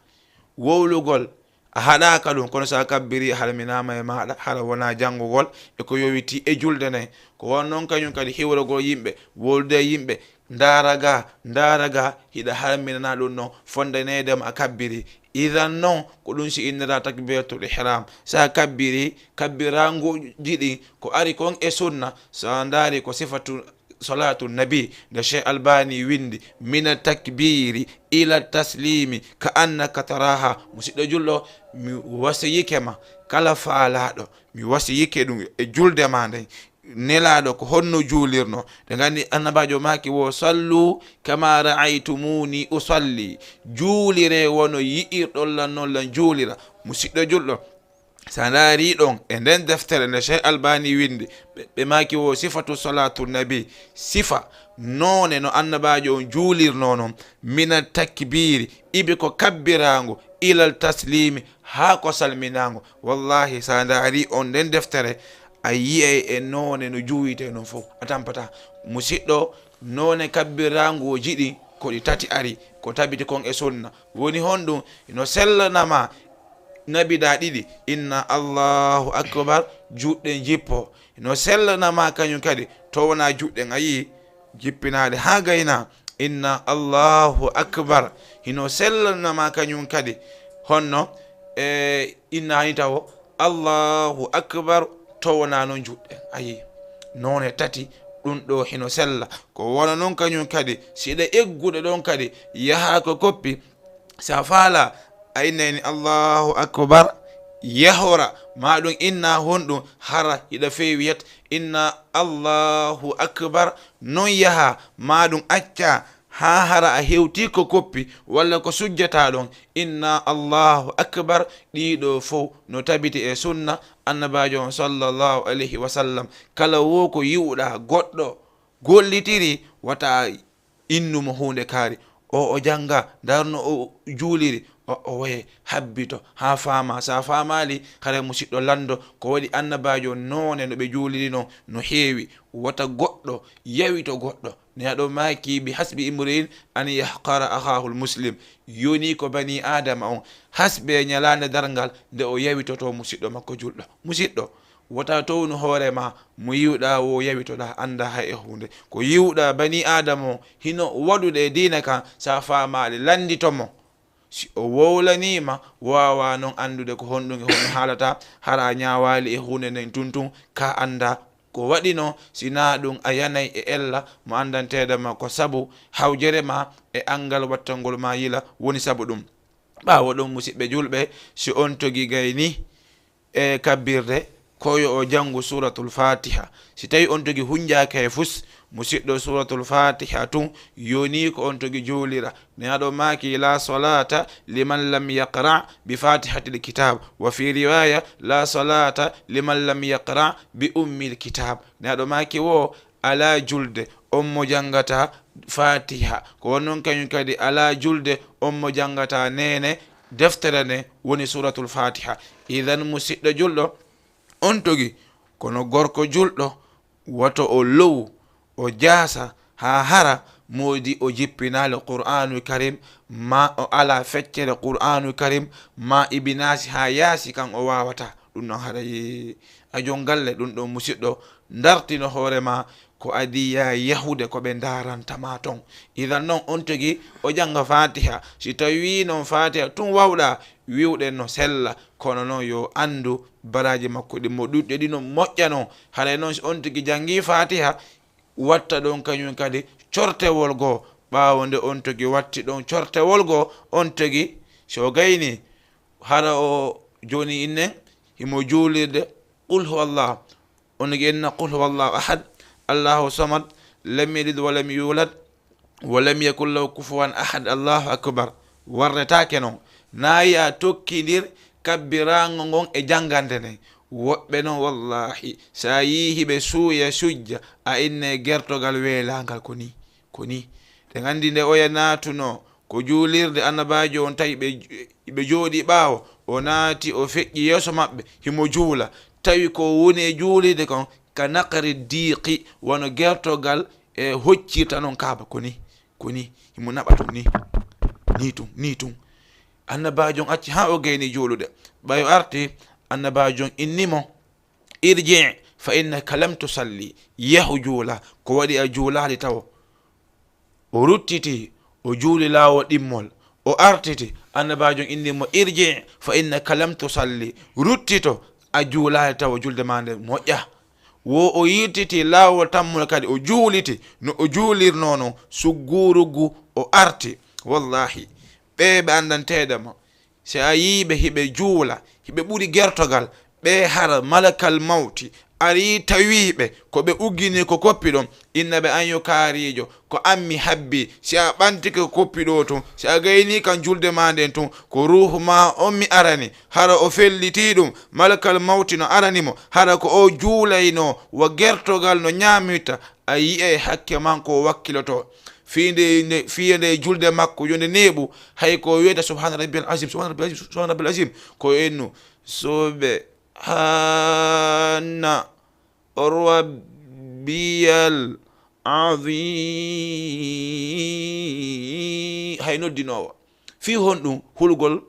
Wowlugol, a haɗaaka ɗum, kono si a kabbiri, a harminaama e maaɗa, hara wonaa janngugol e ko yowitii e julde nden. Ko wano non kañum kadi hiwrogol yimɓe, wowlude e yimɓe, ndaara ga, ndaara ga, hiɗa harminana ɗum non, fondaneede ma a kabbiri. Idan non, ko ɗum si innira takbiratul ihram. Si a kabbiri, kabbiraanguuji ɗin ko ari kon e sunna, si a ndaari ko sifatu Salatu Nabi, nde Cheikh Albani windi, mina takbiri ila taslimi ka annaka taraha. Musiɗɗo julɗo, mi wasiyike ma, kala faalaɗo, mi wasiyike ɗum e julde ma nden. Nelaɗo ko honno juulirno? Ɗe nganndi Annabajo maaki wo, sallu kama ra'aytumuni usalli. Juulire wono yi'irɗon lan non lan juulira. Musiɗɗo julɗo, sa ndaari ɗon e nden deftere nde Cheikh Albani windi, ɓe, ɓe maaki wo sifatu salatu nabi, sifa noone no Annabajo on juulirno non, mina takbiri, ibe ko kabbiraango, ilal taslimi, haa ko salminaango. Wallahi, sa ndaari on nden deftere, a yi'ay e noone no juuyite non fof, a tampata. Musiɗɗo, noone kabbiraango o jiɗi ko ɗi tati ari, ko tabiti kon e sunna. Woni honɗum? No sellanama naɓiɗa ɗiɗi, inna Allahu akbar, juuɗe jippo. No sellanama kañum kadi, to wona juuɗe, a yii, jippinaɗe haa gayna, inna Allahu akbar. Hino sellanama kañum kadi, honno e inna hani tawo, Allahu akbar, to wona non juuɗe, a yii. Noone tati, ɗum ɗo hino sella. Ko wona non kañum kadi, si ɗe egguɗe ɗon kadi, yaha ko koppi, sa faala, a innayni Allahu akbar, yahora, ma ɗum inna honɗum, hara hiɗa feewi yet, inna Allahu akbar, non yaha, ma ɗum acca, haa hara a hewti ko koppi, walla ko sujjata ɗon, inna Allahu akbar, ɗiɗo fow no tabiti e sunna Annabajo on sallallahu alayhi wa sallam. Kala wo ko yi'uɗa goɗɗo gollitiri, wata innu mo huunde kaari. O, o jannga, ndarno o juuliri, o, o waye habbito, haa faama. Sa faamaali, hara musiɗɗo lanndo, ko waɗi Annabajo noone no ɓe juuliri non, no heewi. Wota goɗɗo yawito goɗɗo. Ne aɗo maaki, bi hasbi imri'in an yahqara akhahul muslim. Yoni ko bani Adama on, hasbe ñalaande darngal, nde o yawitoto musiɗɗo makko julɗo. Musiɗɗo, wota townu hoore ma, mo yiwɗa wo yawitoɗa, annda hay e huunde. Ko yiwɗa bani Adama o, hino waɗude e diina kan, sa faamaali, lanndito mo. Si o wowlaniima, waawa non anndude ko honɗum e honɗum haalata, hara a ñaawaali e huunde nden tuntun, ka annda ko waɗi non, si naa ɗum a yanay e ella mo anndanteeɗo ma, ko sabu hawjere ma e anngal wattangol ma yila woni sabu ɗum. Ɓaawo ɗum, musiɓɓe julɓe, si on togi gayni e kabbirde, ko yo o janngu Suratul Fatiha. Si tawi on togi hunjaaka e fus, musiɗɗo, Suratul Fatiha tun yoni ko on togi juulira. Ne aɗo maaki, la salata liman lam yaqra bi fatihatil kitab. Wa fi riwaya, la salata liman lam yaqra bi ummil kitab. Ne aɗo maaki wo, ala julde on mo janngata Fatiha. Ko won non kañum kadi, ala julde on mo janngata neene deftere nde woni Suratul Fatiha. Idan, musiɗɗo julɗo, on togi, kono gorko julɗo, woto o lowu, o jaasa, haa hara moodi o jippinaali Qur'aanul Karim, ma o ala feccere Qur'aanul Karim, ma ibinaasi haa yaasi kan o waawata. Ɗum ɗon haray a jon galle, ɗum ɗon musiɗɗo, dartino hoore ma ko adii yaa yahude ko ɓe ndaaranta ma ton. Idan non on togi o jannga Fatiha. Si tawi non Fatiha tun wawɗa wiwɗe no sella, kono non yo anndu baraaji makko ɗi mo ɗuɗɗi ɗi no moƴƴa non. Haray non si on togi janngi Fatiha, watta ɗon kañum kadi cortewol goo. Ɓaawo nde on togi watti ɗon cortewol goo, on togi so gayni, hara o jooni innen himo juulirde qul huwallah. On togi inna qul huwallahu ahad, Allahu samad, lam yalid wa lam yulad, wa lam yakun lahu kufuwan ahad. Allahu akbar. Warretaake non. Naa ya tokkindir kabbiraango ngon e janngande nden. Woɓɓe non, wallahi, sa yii hiɓe suuya sujja, a inne gertogal weelaangal ko ni, ko ni. Ɗen anndi nde oya naatuno ko juulirde Annabaajo on, tawi ɓe, ɓe jooɗii ɓaawo, o naati, o feƴƴi yeeso maɓɓe, himo juula. Tawi ko woni e juulirde kon, ka naqri diiqi, wano gertogal e hoccirta non Kaaba, ko ni, ko ni, himo naɓa tun ni, ni tun, ni tun. Annabaajo on acci haa o gayni juulude. Ɓay o arti, Annabaajo on inni mo, "Irji fa innaka lam tusalli." Yahu juula, ko waɗi a juulaali tawo. O ruttiti, o juuli laawo ɗimmol. O artiti, Annabaajo on inni mo, "Irji fa innaka lam tusalli." Ruttito, a juulaali tawo, julde ma nde moƴƴa. Wo o yiltiti laawol tammol kadi, o juuliti no o juulirnoo non, sugguuru ngu o arti. Wallahi, ɓe ɓe anndanteeɗo ma, si a yii ɓe hiɓe juula, hiɓe ɓuri gertogal, ɓe hara malakal mawti arii tawii ɓe, ko ɓe uggini ko koppi ɗon, inna ɓe an yo kaariijo, ko an mi habbi, si a ɓantike ko koppi ɗo tun, si a gaynii kan julde maa nden tun, ko ruuhu maa on mi arani, hara o fellitii ɗum, malakal mawti no arani mo, hara ko o juulaynoo, wa gertogal no ñaamirta, a yi'ay hakke man ko o wakkiloto. Fii nde, nde, fii nde julde makko, yo nde neeɓu, hay ko wiyata subhaana rabbiyal azim, subhaana rabbiyal azim, subhaana rabbiyal azim, ko ennu, subhaana rabbiyal azim. Hay noddinoowo. Fii honɗum hulgol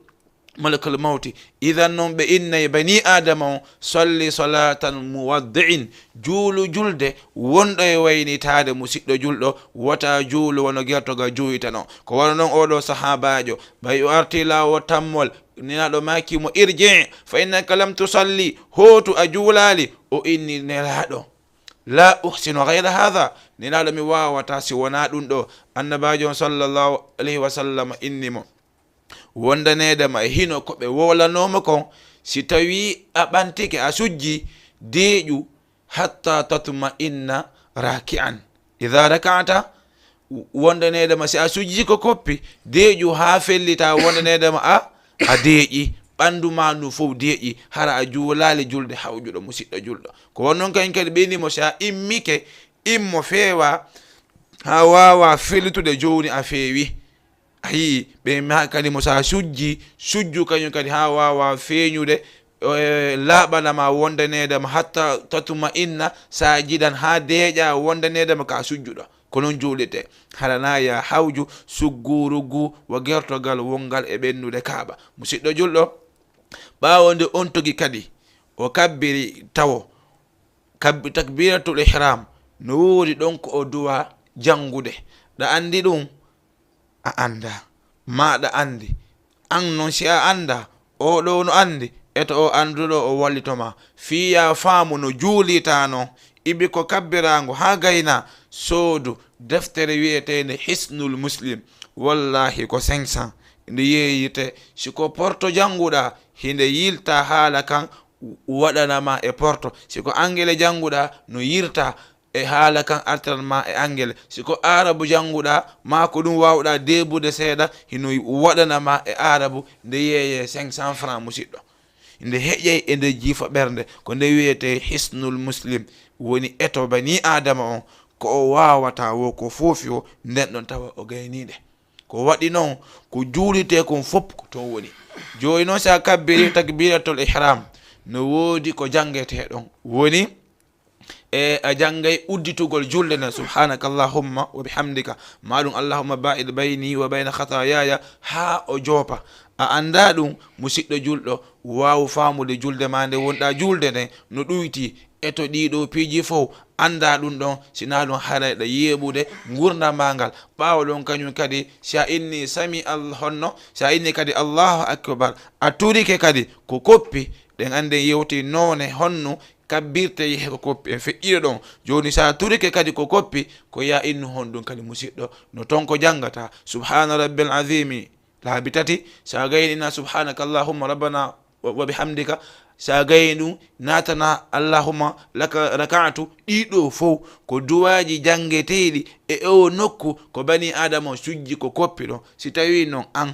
malakal mawti? Idan non ɓe innay banii Aadama on, salli salaatal muwaddi'in, juulu julde wonɗo e waynitaade musiɗɗo julɗo, wota juulu wano gertogal juuyitano. Ko wano non oo ɗoo sahaabaajo, ɓay o artii laawol tammol, Nelaaɗo maaki mo, irji' fa innaka lam tusalli, hootu a juulaali. O inni Nelaaɗo, la uhsinu ghayra hadha, Nelaaɗo mi waawataa si wonaa ɗum ɗoo. Annabaajo on sallallahu alayhi wa sallam inni mo, wondaneede ma e hino ko ɓe wowlanoo mo kon, si tawii a ɓantike a sujji, deeƴu, hatta tatma'inna raki'an. Idha raka'ta, wondaneede ma si a sujji ko koppi, deeƴu haa fellita wondaneede ma a, a deeƴi, ɓanndu maa ndu fow deeƴi, hara a juulaali julde hawjuɗo musiɗɗo julɗo. Ko won non kañum kadi ɓe inni mo si a immike, immo feewa haa waawa fellitude jooni a feewi. A yii, ɓe ma kadi mo sa sujji, sujju kañum kadi haa waawa feeñude, e, laaɓana ma wondaneede ma hatta tatuma inna saajidan haa deeƴa wondaneede ma ka sujjuɗo. Ko non juulirte. Hara na ya hawju sugguuru ngu wa gertogal wongal e ɓennude Kaaba. Musiɗɗo julɗo, ɓaawo nde on togi kadi, o kabbiri tawo. Kabbi-, takbiratul ihram, no woodi ɗon ko o duwa janngude. Ɗa anndi ɗum? A annda. Ma ɗa anndi. An non si a annda, o ɗo no anndi, eto o annduɗo o wallito ma. Fii ya faamu no juulita non, ibi ko kabbiraango haa gayna, soodu deftere wi'eteende Hisnul Muslim. Wallahi ko cinq cents. Nde yeeyirte, si ko porto jannguɗa, hinde yilta haala kan waɗana ma e porto. Si ko angele jannguɗa, no yirta e haala kan artiran ma e angele. Si ko aarabu jannguɗa, ma ko ɗum waawɗa deebude seeɗa, hino waɗana ma e aarabu, nde yeeye cinq cents francs, musiɗɗo. Nde heƴey e nde jiifa ɓernde, ko nde wiyetee Hisnul Muslim, woni eto banii Aadama on, ko o waawata wo ko foofi o, nden ɗon tawa o gaynii nde. Ko waɗi non, ko juulitee kon fof ko toon woni. Jooni noon, si a kabbiri takbiratul ihram, no woodi ko janngetee ɗon. Woni, e a janngay udditugol julde nden, subhanaka allahumma wa bihamdika, maa ɗum allahumma ba'id bayni wa bayna khatayaya, haa o joopa. A anndaa ɗum, musiɗɗo julɗo, waaw faamude julde maa nde wonɗaa julde nden, no ɗuyti, e to ɗii ɗoo piiji fof, anndaa ɗum ɗon, si naa ɗum haray ɗa yeeɓude ngurndan maa ngal. Ɓaawo ɗon kañum kadi, si a inni sami Allah honno, si a inni kadi Allahu akbar, a turike kadi ko koppi, ɗen anndi en yewti noone honno kabbirte yehe ko koppi, en feƴƴiɗo ɗon. Jooni si a turike kadi ko koppi, ko ya innu honɗum kadi musiɗɗo, no ton ko janngata, subhana rabbil azimi, laabi tati, si a gayni na subhanaka allahumma rabbana wa, wa bihamdika, si a gayni ɗum, naatana allahumma laka raka'tu, ɗiɗo fof ko duwaaji janngeteeɗi e oo nokku ko bani Aadama sujji ko koppi ɗon. Si tawii noon aan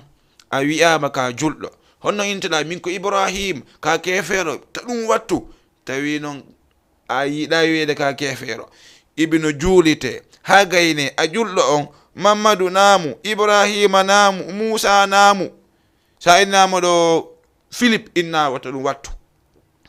a wiyaama ka julɗo, honno intoɗaa min ko Ibrahim, ka keefeero, ta ɗum wattu, tawi noon a yiɗaa wiyeede ka keefeero. Ibino juulite, haa gayne, a julɗo on, Mammadu naamu, Ibraahiima naamu, Muusaa naamu. So a innaama ɗo Filip, innaa wota ɗum wattu.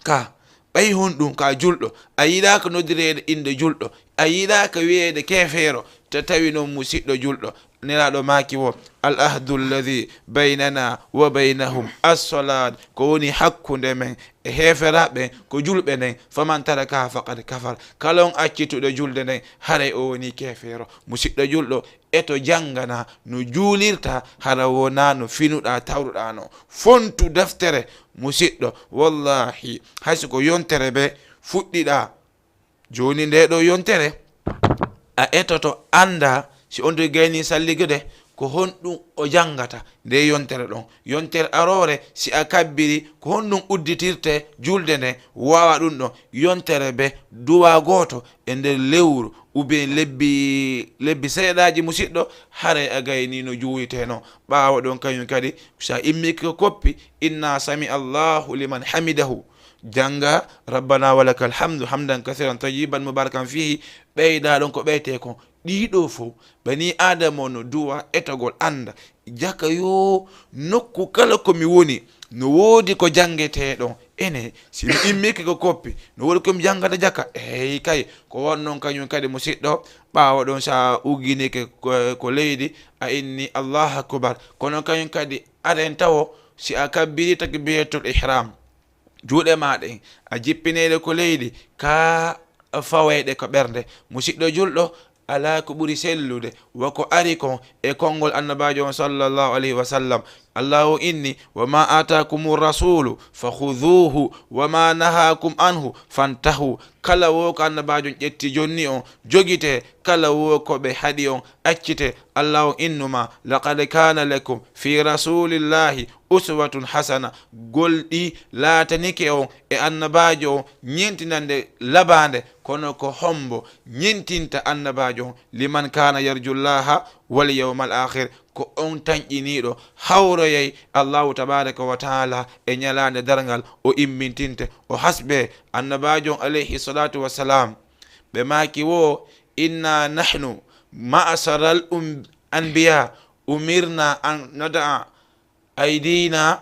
Ka, ɓay honɗum ka julɗo, a yiɗaaka noddireede innde julɗo, a yiɗaaka wiyeede keefeero, ta tawi noon musiɗɗo julɗo. Nelaaɗo maaki wo, "Al ahdu alladhi baynana wa baynahum as-salaat." Ko woni hakkunde men e heeferaaɓe ɓen, ko julɓe nden. "Faman tarakaha faqad kafar." Kala on accituɗo julde nden, haray o woni keefeero. Musiɗɗo julɗo, eto janngana no juulirta, hara wonaa no finuɗaa, tawruɗaa no. Fontu deftere, musiɗɗo. Wallahi, hay so ko yontere be fuɗɗiɗaa, Jooni nde ɗo yontere, a etoto annda si on to gayni salligo de, ko honɗum o janngata nde yontere ɗon. Yontere aroore, si a kabbiri, ko honɗum udditirte julde nde, waawa ɗum ɗon. Yontere be duwa gooto e nder lewru, ou bien lebbi, lebbi seeɗaaji, musiɗɗo, haray a gayni no juulite non. Ɓaawo ɗon kañum kadi, si a immike ko koppi, inna sami Allahu liman hamidahu. Jannga, "Rabbana wa lakal hamdu, hamdan kathiran tayyiban mubarakan fihi." Ɓeyda ɗon ko ɓeyte kon. Ɗiɗo fof, bani Adama no duwa etogol annda. Jaka yo nokku kala ko mi woni, no woodi ko janngetee ɗon. Ene, si mi immike ko koppi, no woodi ko mi janngata jaka. Eey kay, ko won non kañum kadi musiɗɗo, ɓaawo ɗon sa ugginike ko, ko leydi, a inni Allahu akbar. Kono kañum kadi, aren tawo, si a kabbiri takbiratul ihram, juuɗe ma ɗen, a jippineyɗe ko leydi, ka fawayɗe ko ɓernde. Musiɗɗo julɗo, alaa ko ɓuri sellude, wa ko ari kon e konngol annabaajo on sallallahu alayhi wa sallam. Allahu inni, "Wa ma atakumu rasulu fa khuduhu, wa ma nahakum anhu fantahu." Kala wo ko annabaajo on ƴetti jonni on, jogite, kala wo ko ɓe haɗi on, accite. Allahu innuma, "Laqad kana lakum fi rasulillahi uswatun hasana." Golɗi laatanike on e annabaajo on ñintinande labaande, kono ko hombo ñintinta annabaajo on? "Liman kana yarjullaha wal yawmal akhir." Ko on tanƴiniiɗo hawroyay Allahu tabaraka wa taala e ñalaande darngal, o immintinte, o hasbe. Annabaajo on alayhi salatu wassalam, ɓe maaki wo, "Inna nahnu ma'asharal um-, anbiya umirna an nada'a aydina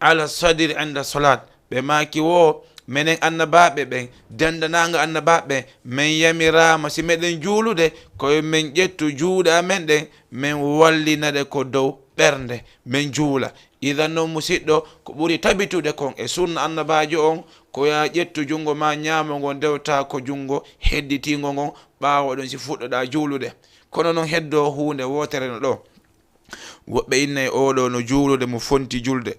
ala sadri inda salat." Ɓe maaki wo, "Menen annabaaɓe ɓen, dendanaango annabaaɓe ɓen, men yamiraama si meɗen juulude, ko yo men ƴettu juuɗe amen ɗen, men wallina ɗe ko dow ɓernde, men juula." Idan non, musiɗɗo, ko ɓuri tabitude kon e sunna annabaajo on, ko yo a ƴettu junngo ma ñaamo ngon, ndewta ko junngo hedditiingo ngon, ɓaawo ɗon si fuɗɗoɗaa juulude. Kono non, heddo huunde wootere no ɗo. Woɓɓe innay, "Oo ɗo no juulude, mo fonti julde.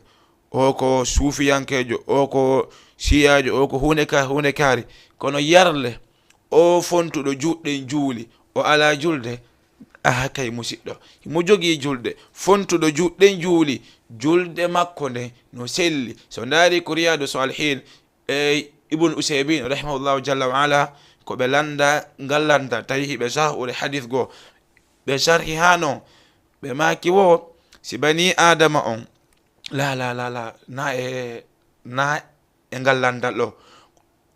Oo ko suufiyankeejo, oo ko siyaajo, oo ko huunde ka-, huunde kaari." Kono yarle, o fontuɗo juuɗɗen juuli, o alaa julde? Aha kay, musiɗɗo. Himo jogii julde. Fontuɗo juuɗɗen juuli, julde makko nden no selli. So ndaari ko Riyadu Salihin, e Ibn Usaymin rahimahullahu jalla wa ala, ko ɓe landa, ngal landa, tawi hiɓe sarhude hadith goo. Ɓe sarhi haa non, ɓe maaki wo, si bani Adama on, la, la, la, la, na e, na e ngal landal ɗo,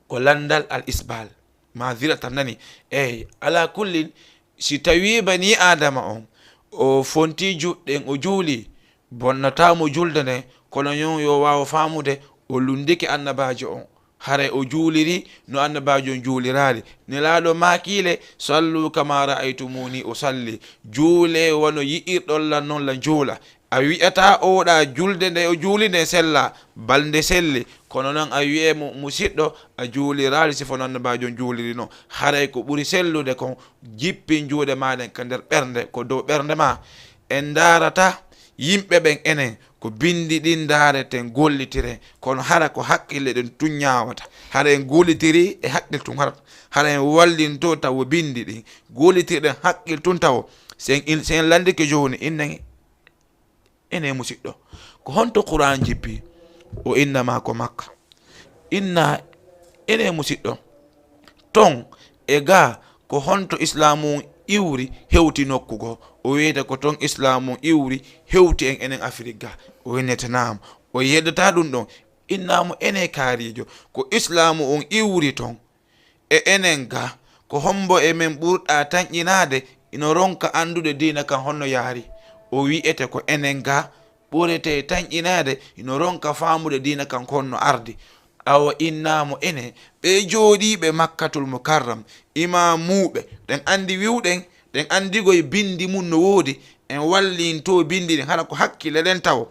ko landal al isbal, ma ziratan nani. Eyi, ala kullin, si tawi bani Adama on, o fonti juuɗɗen, o juuli, bonnata mo julde nden, kono yon yo waawo faamude, o lundike annabaajo on. Haray o juuliri no annabaajo on juuliraali. Nelaaɗo maakiile, "Sallu kama ra'aytumuni usalli." Juule wano yi'irɗon lan non lan juula. A wi'ata oɗa julde nde o juuli nde sella, balnde selli. Kono non a wi'e mo, musiɗɗo, a juuliraali sifo no annabaajo on juuliri non. Haray ko ɓuri sellude kon, jippin juuɗe maa ɗen ka nder ɓernde, ko dow ɓernde maa. En ndaarata yimɓe ɓen enen, ko bindi ɗin ndaareten, gollitiren, kono hara ko hakkille ɗen tun ñaawata. Hara en gollitiri e hakkil tun harata. Hara en wallinto tawo bindi ɗin, gollitiri ɗen hakkil tun tawo. Sen il-, sen landike jooni, innen, enen musiɗɗo, ko honto Qur'an jippi? O innama ko Makka. Inna, enen musiɗɗo, ton e ga ko honto Islaamu on iwri hewti nokku goo? O wi'ete ko ton Islaamu on iwri hewti en enen Afirik ga. O innete naam. O yeddata ɗum ɗon. Innamo enen kaarijo, ko Islaamu on iwri ton e enen ga, ko hombo e men ɓurɗa tanƴinaade ino ronka anndude diina kan honno yaari? O wi'ete ko enen ga ɓurete tanƴinaade ino ronka faamude diina kan ko honno ardi. Awa innamo enen, ɓe jooɗiiɓe Makkatul Mukarram, imaamuuɓe, ɗen anndi wi'uɗen, ɗen anndigoy binndi mun no woodi, en wallinto binndi ɗin, hara ko hakkille ɗen tawo.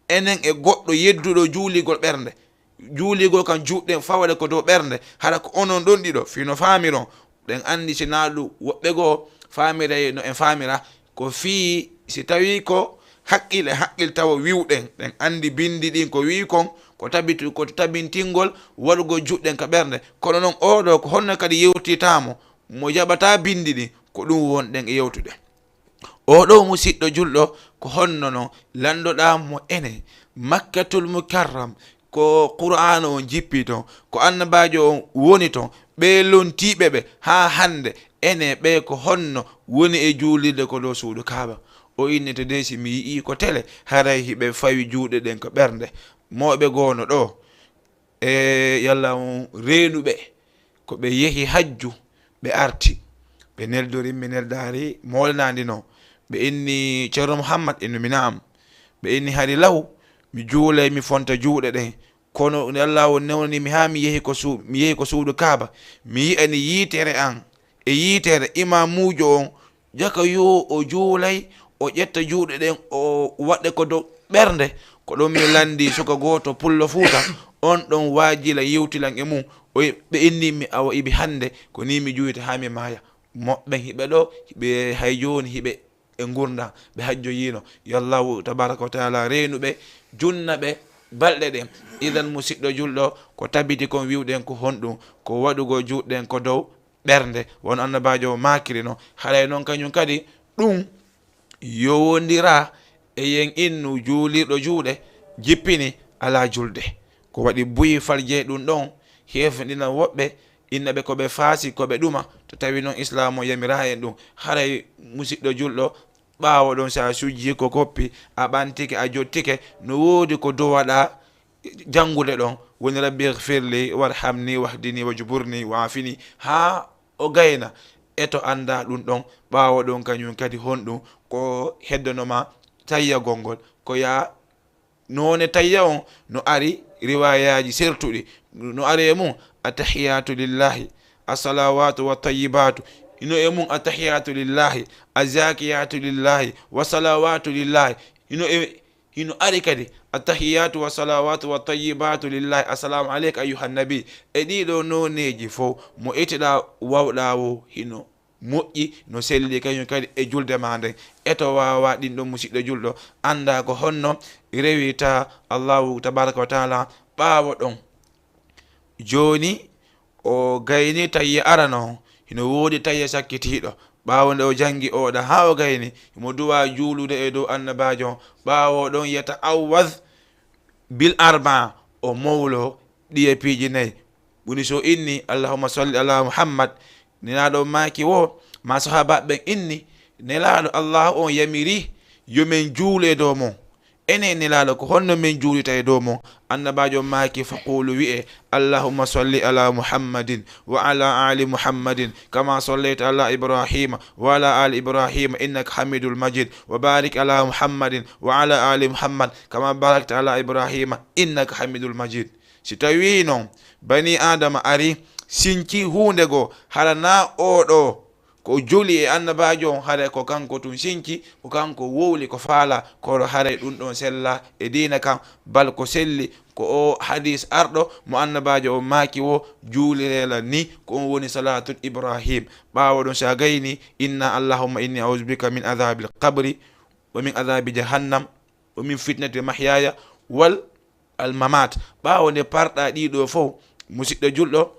Enen e goɗɗo yedduɗo juuligol ɓernde. Juuligol kan juuɗɗen fawade ko dow ɓernde, hara ko onon ɗon ɗiɗo, fii no faamiron. Ɗen anndi si naa ɗum woɓɓe goo faamiray no en faamira, ko fii si tawii ko haqqil e haqqil tawo wi'uɗen, ɗen anndi binndi ɗin ko wi'i kon, ko tabitu, ko tabintingol waɗugol juuɗe ɗen ka ɓernde. Kono non, oo ɗoo, ko honno kadi yewtitaamo, mo jaɓataa binndi ɗin, ko ɗum wonɗen e yewtude. Oo ɗoo musiɗɗo julɗo, ko honno non landoɗaa mo enen, Makkatul Mukarram, ko Qur'aana on jippii ton, ko annabaajo on woni ton, ɓee lontiiɓe ɓe haa hannde, enen ɓee ko honno woni e juulirde ko ɗoo suudu Kaaba? O inni to dey si mi yi'ii ko tele, haray hiɓe fawi juuɗe ɗen ko ɓernde. Mooɓe goono ɗoo, e yalla on reenuɓe, ko ɓe yehi hajju, ɓe arti, ɓe neldori, mi neldaari, moolanaandi non. Ɓe inni Ceerno Muhammad, innu mi naam. Ɓe inni hari law, mi juulay, mi fonta juuɗe ɗen. Kono yalla on newnani mi haa mi yehi ko suu-, mi yehi ko suudu Kaaba. Mi yi'ani yiitere an e yiitere imaamuujo on, jaka yo o juulay, o ƴetta juuɗe ɗen, o waɗɗe ko dow ɓernde. Ko ɗon mi lanndii suka gooto Pullo Fuuta, on ɗon waajila yewtilan e mum. O wi-, ɓe inni mi awa ibi hannde, ko nii mi juuyta haa mi maaya. Moɓɓen hiɓe ɗoo, hiɓe hay jooni hiɓe e ngurndan, ɓe hajjoyiino. Yo Allahu tabaaraka wa taala reenu ɓe, junna ɓe balɗe ɗen. Idan musiɗɗo julɗo, ko tabiti kon wi'uɗen ko honɗum? Ko waɗugol juuɗe ɗen ko dow ɓernde, wano annabaajo o maakiri non. Haray non kañum kadi ɗum yowondira e yen innu juulirɗo juuɗe jippini alaa julde. Ko waɗi buy falje ɗum ɗon, heefinɗina woɓɓe, inna ɓe ko ɓe faasi, ko ɓe ɗuma, to tawi non Islaamu o yamiraa en ɗum. Haray musiɗɗo julɗo, ɓaawo ɗon si a sujjii ko koppi, a ɓantike, a jottike, no woodi ko duwaɗaa janngude ɗon, woni Rabbi ighfirli warhamni wahdini wajburni waafini, haa o gayna. E to anndaa ɗum ɗon, ɓaawo ɗon kañum kadi honɗum ko heddono ma tayyagol ngol? Ko yaa noone tayya on no ari riwaayaaji sertuɗi, no ari e mum, "Attahiyatu lillahi, assalawatu wa tayyibatu." Hino e mum, "Attahiyatu lillahi, azakiyatu lillahi, wa salawatu lillahi." Hino e, hino ari kadi, "Attahiyatu wa salawatu wa tayyibatu lillahi, assalamu alayka ayyuhan nabi." E ɗiɗo nooneeji fof, mo etiɗaa wawɗaa wo hino moƴƴi, no selli kañum kadi e julde ma nden. E to waawaa ɗin ɗon, musiɗɗo julɗo, anndaa ko honno rewirta Allahu tabaraka wa taala ɓaawo ɗon. Jooni, o gayni tayya arano, hino woodi tayya sakkitiiɗo. Ɓaawo nde o janngi oɗa haa o gayni, himo duwa juulude e dow annabaajo on. Ɓaawo ɗon, yata'awwaz bil arba'a, o mowlo ɗiye piiji nayi. Woni so inni, "Allahumma salli ala Muhammad," Nelaaɗo maaki wo, ma sahaabaaɓe ɓen inni, Nelaaɗo Allahu on yamiri yo men juulu e dow mon. Enen Nelaaɗo, ko honno men juulita e dow mon? Annabaajo on maaki, "Faqulu," wi'e, "Allahumma salli ala Muhammadin wa ala ali Muhammadin, kama sallayta ala Ibrahima wa ala ali Ibrahima, innaka hamidul majid. Wa barik ala Muhammadin wa ala ali Muhammad, kama barakta ala Ibrahima, innaka hamidul majid." Si tawii non banii Aadama ari, sinci huunde goo, hara naa oo ɗoo ko juli e annabaajo on, haray ko kanko tun sinci, ko kanko wowli ko faala, kono haray ɗun ɗon sella e diina kan, bal ko selli ko oo hadiis arɗo mo annabaajo on maaki wo, juuliree lan ni, ko on woni salaatul Ibrahim. Ɓaawo ɗon, si a gayni, inna, "Allahumma inni a'udhu bika min adhabil qabri wa min adhabi jahannam wa min fitnati mahyaya wal almamat." Ɓaawo nde parɗa ɗii ɗoo fow, musiɗɗo julɗo,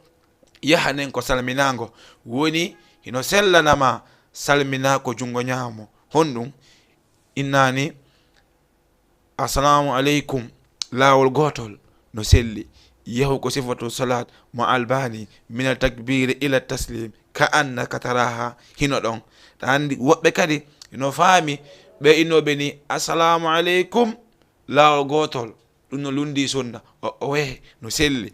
yahanen ko salminaango. Woni, hino sellanama salminaa ko junngo ñaamo. Honɗum? Innaani, "Assalamu aleykum," laawol gootol no selli. Yahu ko sifatu salat mo Albani, "Mina takbiri ila taslim, ka annaka taraha," hino ɗon. Ɗa anndi woɓɓe kadi no faami, ɓe innooɓe ni, "Assalamu aleykum," laawol gootol. Ɗum no lunndii sunna. O, o weh, no selli.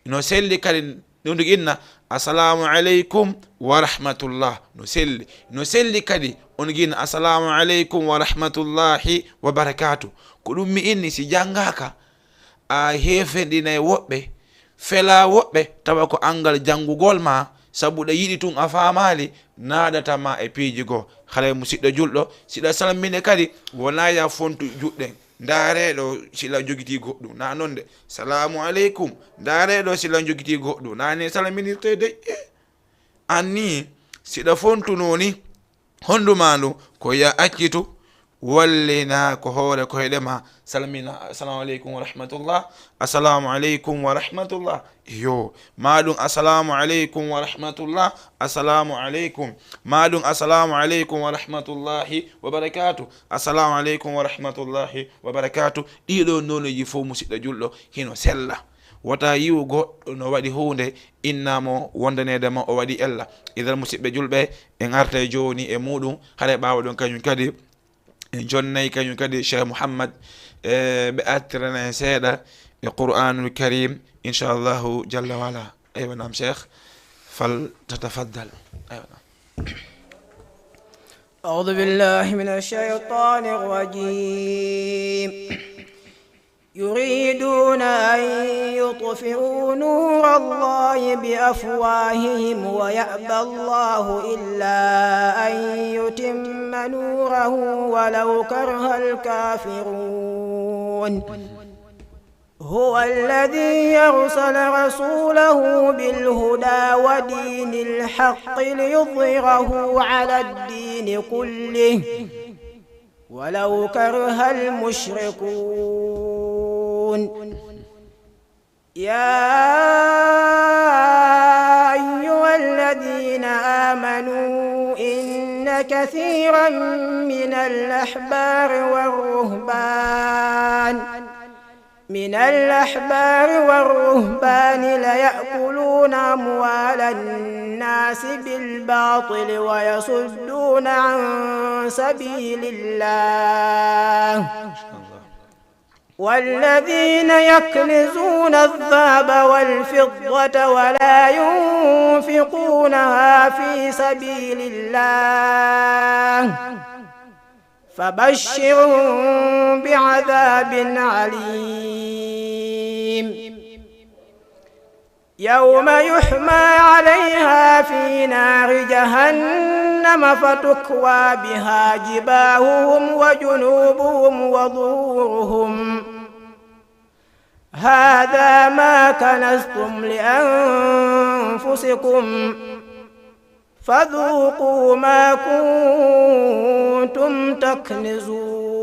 No selli kadi, ɗum tigi inna, "Assalamu aleykum wa rahmatullah." No selli. No selli kadi, on tigi inna, "Assalamu aleykum wa rahmatullahi wa barakatuh." Ko ɗum mi inni, si janngaaka, a heeferɗinay woɓɓe, felaa woɓɓe, tawa ko anngal janngugol ma, sabu ɗa yiɗi tun a faamaali, naaɗata ma e piiji goo. Haray musiɗɗo julɗo, si ɗa salmine kadi, wonaa ya fontu juɗɗen. Ndaaree ɗoo si la jogitii goɗɗum. Naa non de. "Salaamu aleykum." Ndaaree ɗoo si la jogitii goɗɗum. Naa ne salminirtee de. Eh. Anni, si ɗa fontunoo ni, honndu maa ndu, ko ya accitu, Wallina ko hoore koyɗe ma, salmina, "Assalamu aleykum wa rahmatullah, assalamu aleykum wa rahmatullah." Yo, ma ɗum, "Assalamu aleykum wa rahmatullah, assalamu aleykum." Ma ɗum, "Assalamu aleykum wa rahmatullahi wa barakatuh, assalamu aleykum wa rahmatullahi wa barakatuh." Ɗiɗo nonuji fof, musidɗo julɗo, hino sella. Wota yiwu goɗɗo no waɗi huunde, inna mo wondaneede ma o waɗi ella. Idan, musidɓe julɓe, en artay jooni e muɗum, haray ɓaawo ɗon kañum kadi en jonnay kañum kadi Cheikh Mouhammad, e ɓe artirana en seeɗa e Qur'anul Karim, inchallahu jalla wala. Aywa, naam, Cheikh, fal tatafaddal. Aywa, naam. أعوذ بالله من الشيطان الرجيم. يريدون أن يطفئوا نور الله بأفواههم ويأبى الله إلا أن يتم نوره ولو كره الكافرون. هو الذي أرسل رسوله بالهدى ودين الحق ليظهره على الدين كله ولو كره المشركون. يا أيها الذين آمنوا إن كثيرا من الأحبار والرهبان من الأحبار والرهبان ليأكلون أموال الناس بالباطل ويصدون عن سبيل الله. والذين يكنزون الذهب والفضة ولا ينفقونها في سبيل الله فبشرهم بعذاب أليم. يوم يحمى عليها في نار جهنم فتكوى بها جباههم وجنوبهم وظهورهم. هذا ما كنزتم لأنفسكم فذوقوا ما كنتم تكنزون.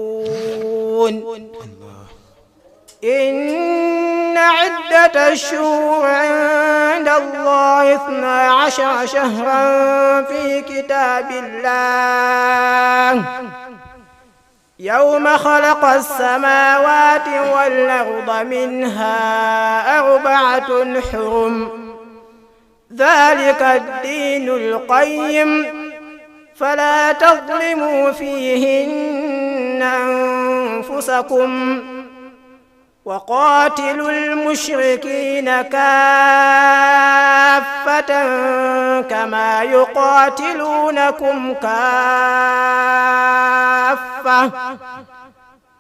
إن عدة الشهور عند الله اثنا عشر شهرا في كتاب الله يوم خلق السماوات والأرض منها أربعة حرم ذلك الدين القيم فلا تظلموا فيهن أنفسكم وقاتلوا المشركين كافة كما يقاتلونكم كافة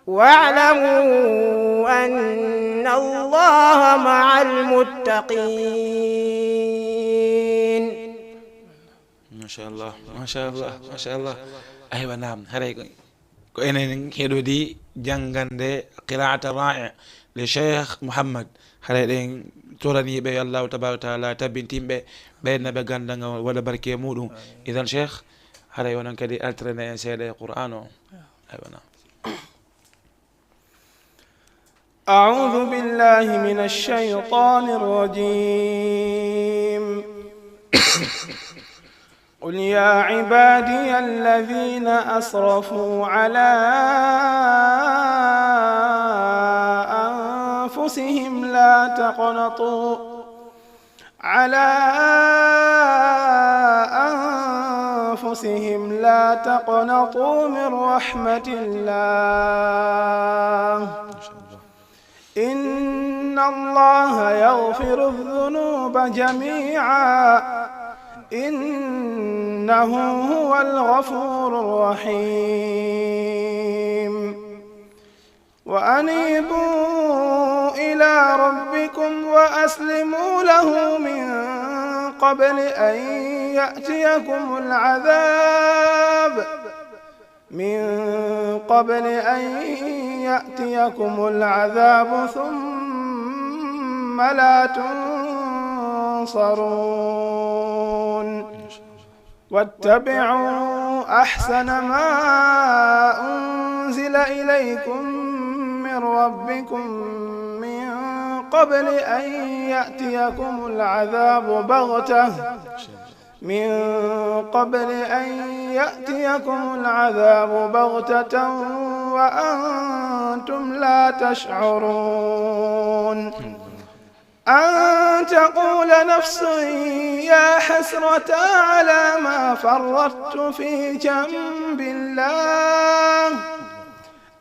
واعلموا أن الله مع المتقين. Machallah, machallah, machallah. Aywa, naam, haray ko, ko enen heɗodi janngande qiraata ra'i le Cheikh Mouhammad. Haray ɗen toraniiɓe yo Allahu tabaraka wa taala tabintinɓe, ɓe naɓe ganndal ngal waɗa barke e muɗum. Idan Cheikh, haray onon kadi altirane en seeɗa e Qur'an o. Aywa, naam. أعوذ بالله من الشيطان الرجيم. قل يا عبادي الذين أسرفوا على أنفسهم لا تقنطوا على أنفسهم لا تقنطوا من رحمة الله إن الله يغفر الذنوب جميعا إنه هو الغفور الرحيم وأنيبوا إلى ربكم وأسلموا له من قبل أن يأتيكم العذاب من قبل أن يأتيكم العذاب ثم لا تنصرون واتبعوا أحسن ما أنزل إليكم من ربكم من قبل أن يأتيكم العذاب بغتة من قبل أن يأتيكم العذاب بغتة وأنتم لا تشعرون. أن تقول نفس يا حسرتى على ما فرطت في جنب الله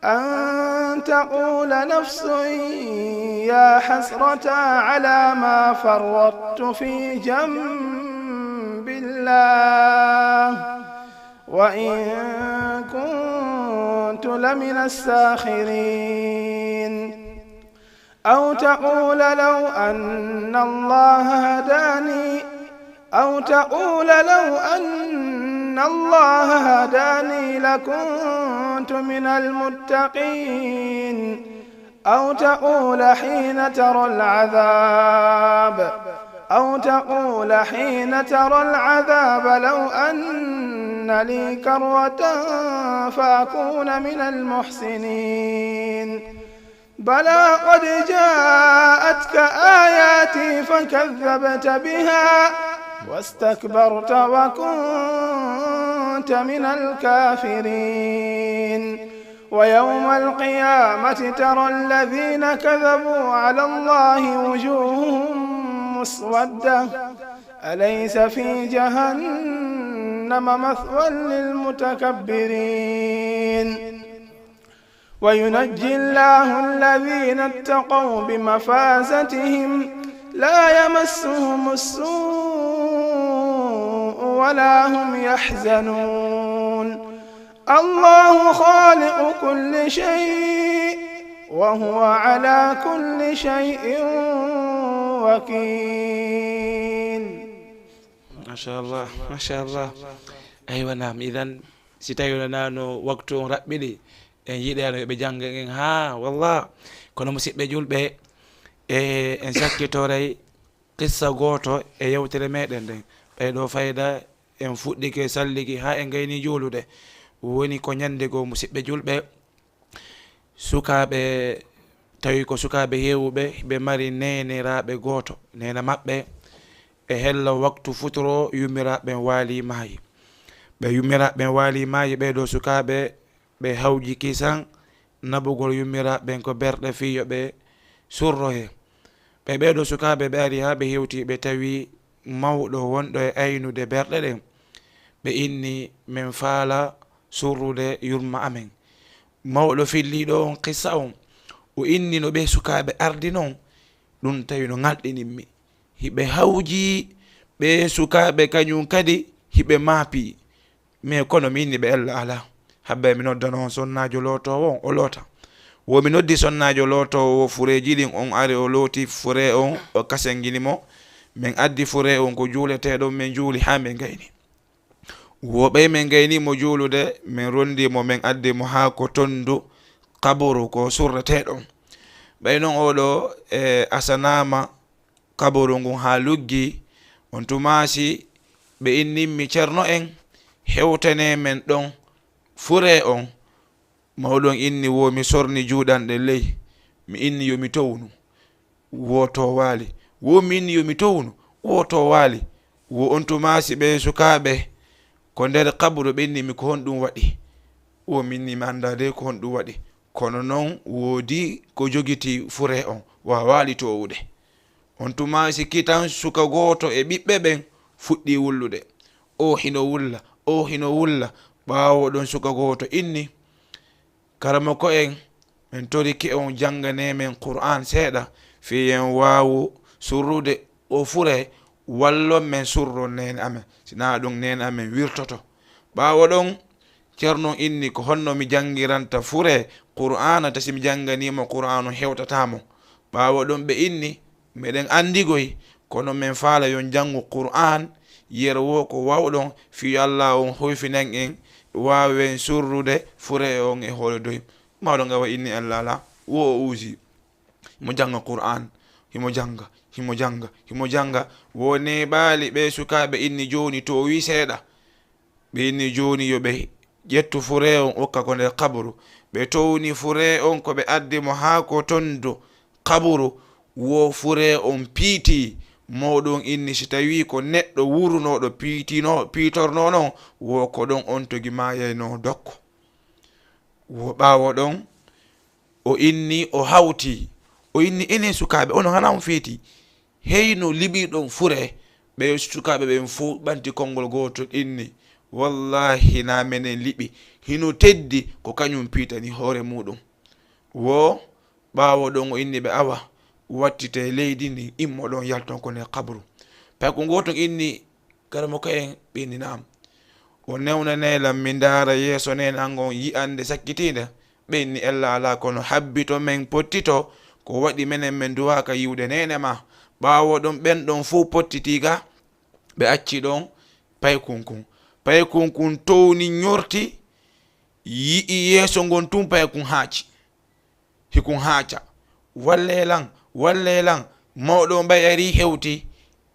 أن تقول نفس يا حسرتى على ما فرطت في جنب الله وإن كنت لمن الساخرين. أو تقول لو أن الله هداني أو تقول لو أن الله هداني لكنت من المتقين. أو تقول حين ترى العذاب أو تقول حين ترى العذاب لو أن لي كرة فأكون من المحسنين. بلى قد جاءتك آياتي فكذبت بها واستكبرت وكنت من الكافرين. ويوم القيامة ترى الذين كذبوا على الله وجوههم مسودة أليس في جهنم مثوى للمتكبرين. وينجي الله الذين اتقوا بمفازتهم لا يمسهم السوء ولا هم يحزنون. الله خالق كل شيء وهو على كل شيء وكيل. Machallah, machallah. Aywa, naam, idan, si tawi wonanaano waktu on raɓɓiɗi, en yiɗaano yo ɓe jannga en haa, wallah. Kono, musidɓe julɓe, e en sakkitoray qissa gooto e yewtere meɗen nden. Ɓay ɗo fayda en fuɗɗike salliki haa en gayni juulude. Woni ko ñande goo, musidɓe julɓe, sukaaɓe, tawi ko sukaaɓe heewuɓe, ɓe mari neeniraaɓe gooto. Neena maɓɓe, e hella waktu futuro, yummiraaɓe ɓen waali maayi. Ɓe yummiraaɓe ɓen waali maayi, ɓee ɗoo sukaaɓe, ɓe hawji kisan naɓugol yummiraaɓe ɓen ko berɗe fii yo ɓe surroye. Ɓe ɓee ɗoo sukaaɓe, ɓe ari haa ɓe hewti, ɓe tawi mawɗo wonɗo e aynude berɗe ɗen. Ɓe inni, "Men faala surrude yurma amen." Mawɗo filliiɗo on qissa on, o inni no ɓee sukaaɓe ardi non, ɗun tawi no ŋalɗinimmi. Hiɓe hawji ɓee sukaaɓe kañun kadi, hiɓe maapi. Mais kono mi inni ɓe ella alaa. Habbay mi noddano on sonnaajo lootoowo on, o loota. Wo mi noddi sonnaajo lootoowo fureeji ɗin, on ari o looti furee on, o kasengini mo. Men addi furee on ko juuleteeɗo, men juuli haa men gayni. Wo ɓay men gayni mo juulude, men rondi mo, men addi mo haa ko tondu qaburu ko surreteeɗo. Ɓay non oo ɗoo, e, asanaama qaburu ngun haa luggi, on tumaasi ɓe innimmi, "Cerno en, hewtanee men ɗon furee on." Mawɗo on inni, "Wo mi sorni juuɗanɗe ley, mi inni yo mi townu, wo toowaali. Wo mi inni yo mi townu, wo toowaali." Wo on tumaasi ɓee sukaaɓe ko nder qaburu ɓe inni mi, "Ko honɗun waɗi?" Wo mi inni mi anndaa dey ko honɗun waɗi. Kono non woodi ko jogiti furee on, waawaali toowude. On tumaasi kitan suka gooto e ɓiɓɓe ɓen fuɗɗii wullude. Oo hino wulla, oo hino wulla. Ɓaawo ɗon suka gooto inni, "Karamoko en, men torike on jannganee men Qur'aan seeɗa, fii en waawu surrude oo furee, wallon men surron neene amen. Si naa ɗun neene amen wirtoto." Ɓaawo ɗon, Cerno on inni, "Ko honno mi janngiranta furee Qur'aana, ta si mi jannganii mo Qur'aana on hewtataa mo?" Ɓaawo ɗon ɓe inni, "Meɗen anndi goy, kono men faala yo on janngu Qur'aan, yer wo ko waawɗon, fii yo Allaahu on hoyfinan en, waawen surrude furee on e hoore doy." Mawɗo on awa inni, "Alla alaa, wo o uusi." Himo jannga Qur'aan, himo jannga, himo jannga, himo jannga. Wo neeɓaali ɓee sukaaɓe inni, "Jooni toowii seeɗa." Ɓe inni jooni yo ɓe ƴettu furee on okka ko nder qaburu. Ɓe towni furee on ko ɓe addi mo haa ko ton do qaburu, wo furee on piiti. Mawɗo on inni si tawii ko neɗɗo wurunooɗo piitino-, piitornoo non, wo ko ɗon on togi maayaynoo dokko. Wo ɓaawo ɗon, o inni, o hawti. O inni, enen sukaaɓe, onon hana on feeti? Heyno liɓirɗon furee? Ɓe sukaaɓe ɓen fow ɓanti konngol gootol inni, wallaahi, naa menen liɓi. Hino teddi ko kañum piitani hoore muuɗum. Wo ɓaawo ɗon o inni ɓe, awa, wattitee leydi ndin, immoɗon yalton ko nder qabru. Paykun gootun inni, karamoko en, ɓe inni, naam. O newnanee lan mi ndaara yeeso neenan ngon yi'annde sakkitiinde? Ɓe inni, ella alaa, kono habbito men pottito, ko waɗi menen men duwaaka yi'ude neene maa. Ɓaawo ɗon ɓen ɗon fow pottitii ga, ɓe acci ɗon paykun kun. Paykun kun towni ñorti, yi'i yeeso ngon tun, paykun haaci. Hikun haaca. Wallee lan, wallee lan. Mawɗo on ɓay ari hewti,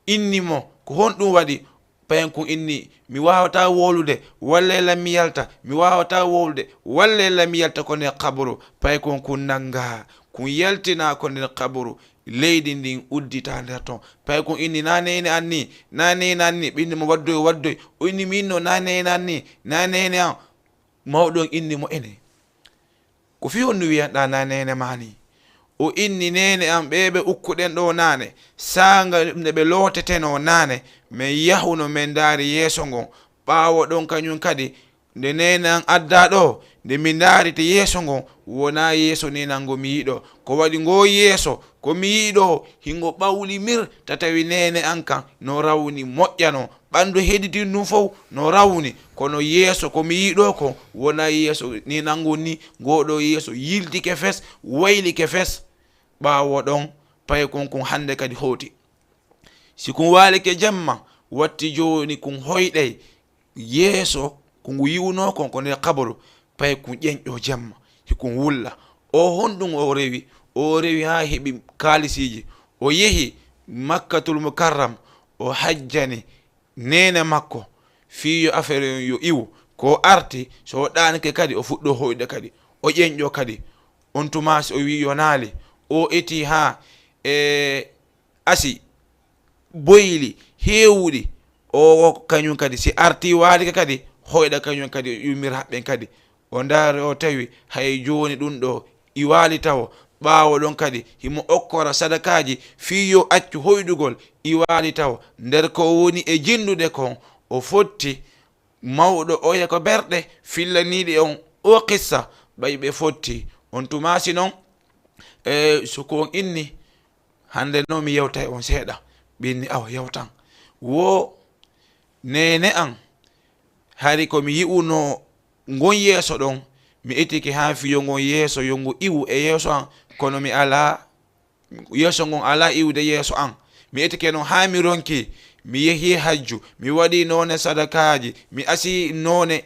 inni mo, ko honɗun waɗi? Paykun inni, mi waawataa wowlude, wallee lan mi yalta, mi waawataa wowlude, wallee lan mi yalta ko nder qaburu. Paykun kun nanngaa, kun yaltinaa ko nder qaburu. Leydi ndin udditaa nder ton. Paykun inni, naa neene an nii, naa neene an nii. Ɓe inni mo, waddoy, waddoy. O inni, miin no, naa neene an nii, naa neene an. Mawɗo on inni mo, ene, ko fii honɗun wi'anɗaa naa neene maa nii? O inni, neene an ɓee ɓe ukkuɗen ɗoo naane, saanga nde ɓe lootetenoo naane, men yahuno men ndaari yeeso ngon. Ɓaawo ɗon kañun kadi, nde neene an addaa ɗoo, nde mi ndaariti yeeso ngon, wonaa yeeso neene an ngo mi yi'i ɗoo. Ko waɗi ngoo yeeso, ko mi yi'i ɗoo, hingo ɓawli mir, ta tawi neene an kan no rawni moƴƴano. Ɓanndu hedditi ndun fow no rawni, kono yeeso ko mi yi'i ɗoo kon wonaa yeeso neene an ngon nii. Ngoo ɗoo yeeso yiltike fes, waylike fes. Ɓaawo ɗon, paykun kun hannde kadi hooti. Si kun waalike jemma, watti jooni kun hoyɗay yeeso ko ngu yi'unoo kon ko nder qaburu, paykun ƴenƴoo jemma, hikun wulla. O honɗun o rewi? O rewi haa heɓi kaalisiiji. O yehi Makkatul Mukarram, o hajjani neene makko, fii yo affaire on yo iwu. Ko o arti, so o ɗaanike kadi, o fuɗɗoo hoyɗude kadi. O ƴenƴoo kadi. On tuma si o wi'i yo naali, o eti haa e asi, boyli, heewuɗi. O, o kañun kadi, si arti waalike kadi, hoyɗa kañun kadi, yummira haɓɓen kadi. O ndaari, o tawi hay jooni ɗun ɗoo, i waali tawo. Ɓaawo ɗon kadi, himo okkora sadakaaji fii yo accu hoyɗugol, i waali tawo. Nder ko o woni e jinndude kon, o fotti mawɗo oya ko berɗe fillaniiɗe on oo qissa, ɓay ɓe fotti. On tuma si non, e, so ko on inni, hannde non mi yewtay on seeɗa. Ɓe inni, awa, yewtan. Wo neene an, hari ko mi yi'unoo ngon yeeso ɗon, mi etike haa fii yo ngon yeeso, yo ngu iwu e yeeso an, kono mi alaa, yeeso ngon alaa iwude yeeso an. Mi etike non haa mi ronki, mi yehi hajju, mi waɗi noone sadakaaji, mi asi noone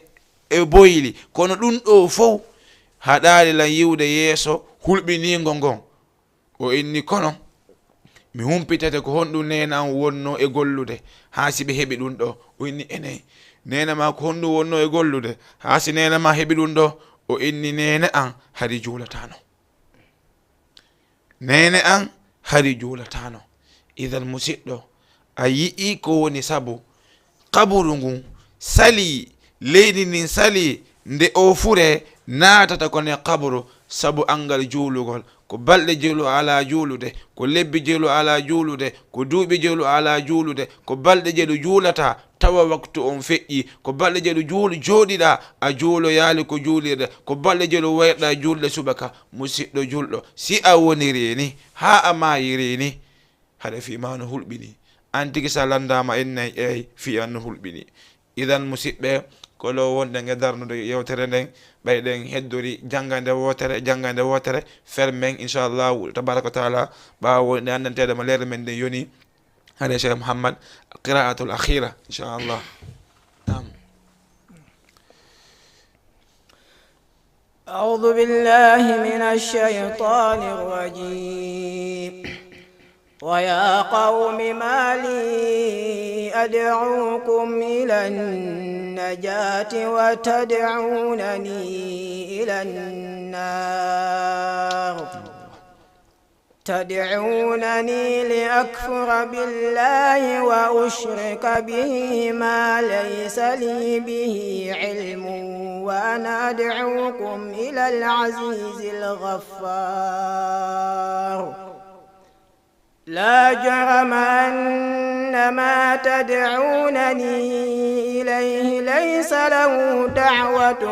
e boyli, kono ɗun ɗoo fow haɗaali lan yi'ude yeeso hulɓiniingo ngon. O inni, kono mi humpitete ko honɗun neene an wonnoo e gollude, haa si ɓe heɓi ɗun ɗoo. O inni, ene, neene maa ko honɗun wonnoo e gollude, haa si neene maa heɓi ɗun ɗoo? O inni, neene an hari juulataano. Neene an hari juulataano. Idan, musiɗɗo, a yi'ii ko woni sabu qaburu ngun salii, leydi ndin salii, nde oo furee naatata ko nder qaburu sabu anngal juulugol. Ko balɗe jelu alaa juulude, ko lebbi jelu alaa juulude, ko duuɓi jelu alaa juulude, ko balɗe jelu juulataa tawa waktu on feƴƴii, ko balɗe jelu juul-, jooɗiɗaa a juuloyaali ko juulirɗe, ko balɗe jelu wayruɗaa juulde subaka. Musiɗɗo julɗo, si a wonirii nii, haa a maayirii nii, haɗa fii maa no hulɓinii. An tigi si a lanndaama en nay, eey, fii an no hulɓinii. Idan, musiɓɓe, ko ɗoo wonɗen e darnude yewtere nden, ɓay ɗen heddori janngande wootere, janngande wootere, fermen, inchallahu tabaraka wa taala, ɓaawo nde anndanteede mo leere men nden yoni, hade Cheikh Mouhammad, qira'atul akhira, inchallah. Naam. أعوذ بالله من الشيطان الرجيم. ويا قوم ما لي أدعوكم إلى النجاة وتدعونني إلى النار، تدعونني لأكفر بالله وأشرك به ما ليس لي به علم، وأن أدعوكم إلى العزيز الغفار. لا جرم أن ما تدعونني إليه ليس له دعوة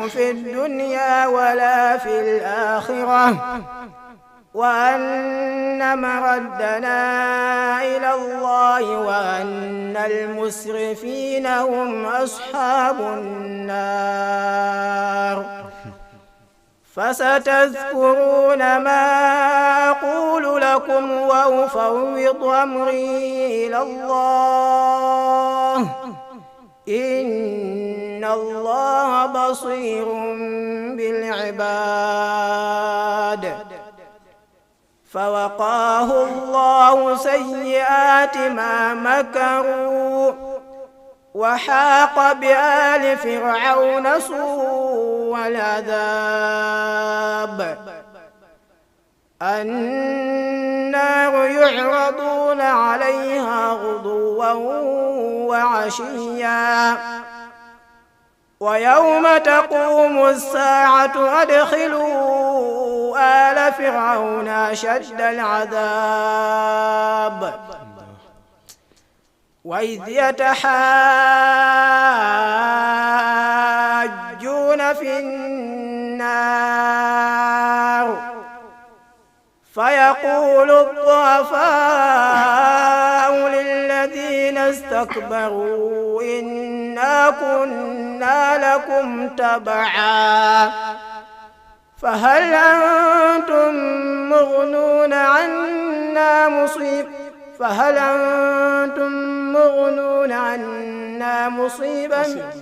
في الدنيا ولا في الآخرة، وأن مردنا إلى الله، وأن المسرفين هم أصحاب النار. فستذكرون ما أقول لكم وأفوض أمري إلى الله، إن الله بصير بالعباد. فوقاه الله سيئات ما مكروا، وحاق بآل فرعون سوء العذاب. النار يعرضون عليها غدوا وعشيا، ويوم تقوم الساعة أدخلوا آل فرعون أشد العذاب. وإذ يتحاجون في النار فيقول الضعفاء للذين استكبروا إنا كنا لكم تبعا فهل أنتم مغنون عنا مصيب فهل أنتم مغنون عنا مصيبا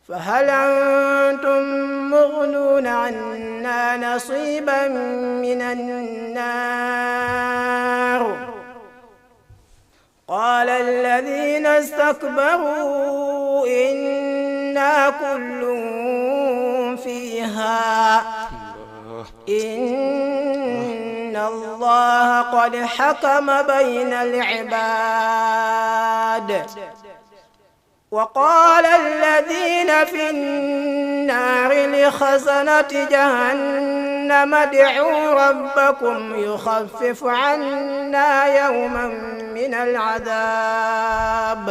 فهل أنتم مغنون عنا نصيبا من النار؟ قال الذين استكبروا إنا كل فيها إن الله قد حكم بين العباد. وقال الذين في النار لخزنة جهنم ادعوا ربكم يخفف عنا يوما من العذاب.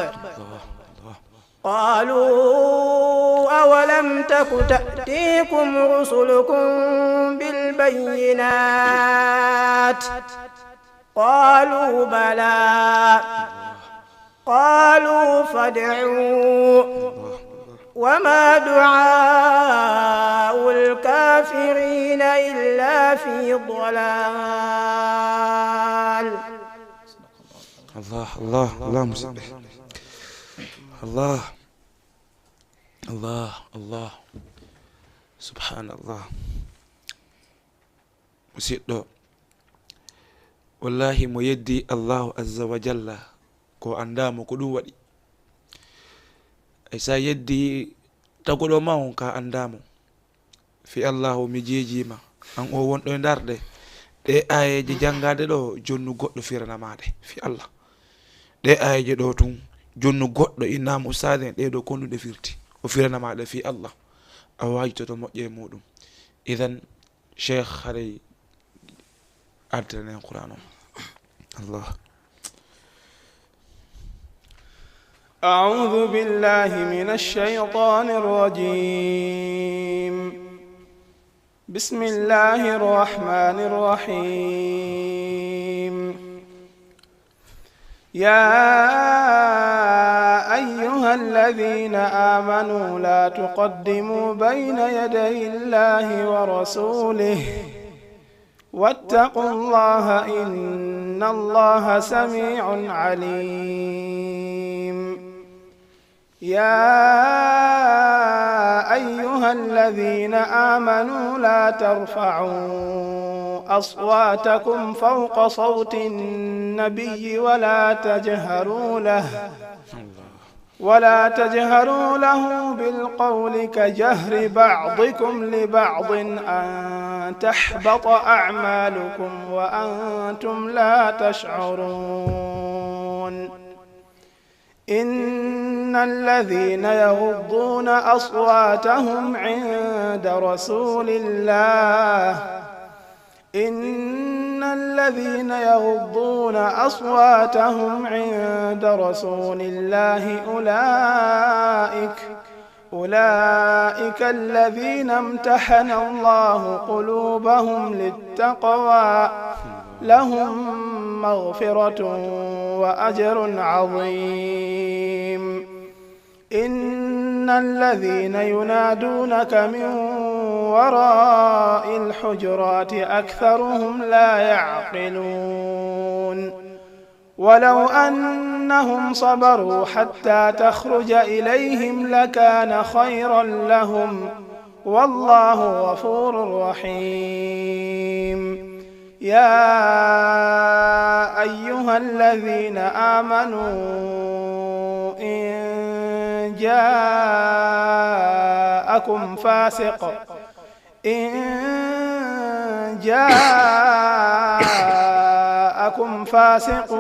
قالوا أولم تك تأتيكم رسلكم بالبينات؟ قالوا بلى. قالوا فادعوا وما دعاء الكافرين إلا في ضلال. Allah, Allah, Allah, musidɓe. Allah, Allah, Allah. Subhanallah. Musidɗo, wallahi, mo yeddi Allahu azza wa jalla, ko anndaa mo, ko ɗum waɗi. Ay, so a yeddi taguɗo ma on, ka anndaa mo. Fii Allahu, mi jeejiima, an o wonɗo e ndaarde. Ɗee aayeeje janngaade ɗo, jonnu goɗɗo firana ma ɗe, fii Allah. Ɗee aayeeje ɗo tun, jonnu goɗɗo, innama ustaade en, ɗee ɗo ko honɗum ɗe firti. O firana ma ɗe fii Allah. A waajitoto moƴƴa e muuɗum. Idan, Cheikh, haray artirane en Qur'an on. Allah. أعوذ بالله من الشيطان الرجيم. بسم الله الرحمن الرحيم. يا أيها الذين آمنوا لا تقدموا بين يدي الله ورسوله واتقوا الله إن الله سميع عليم. يا أيها الذين آمنوا لا ترفعوا أصواتكم فوق صوت النبي ولا تجهروا له، ولا تجهروا له بالقول كجهر بعضكم لبعض أن تحبط أعمالكم وأنتم لا تشعرون. إن الذين يغضون أصواتهم عند رسول الله، إن الذين يغضون أصواتهم عند رسول الله أولئك، أولئك الذين امتحن الله قلوبهم للتقوى، لهم مغفرة وأجر عظيم. إن الذين ينادونك من وراء الحجرات أكثرهم لا يعقلون. ولو أنهم صبروا حتى تخرج إليهم لكان خيرا لهم، والله غفور رحيم. يا أيها الذين آمنوا إن جاءكم فاسق إن جاءكم فاسق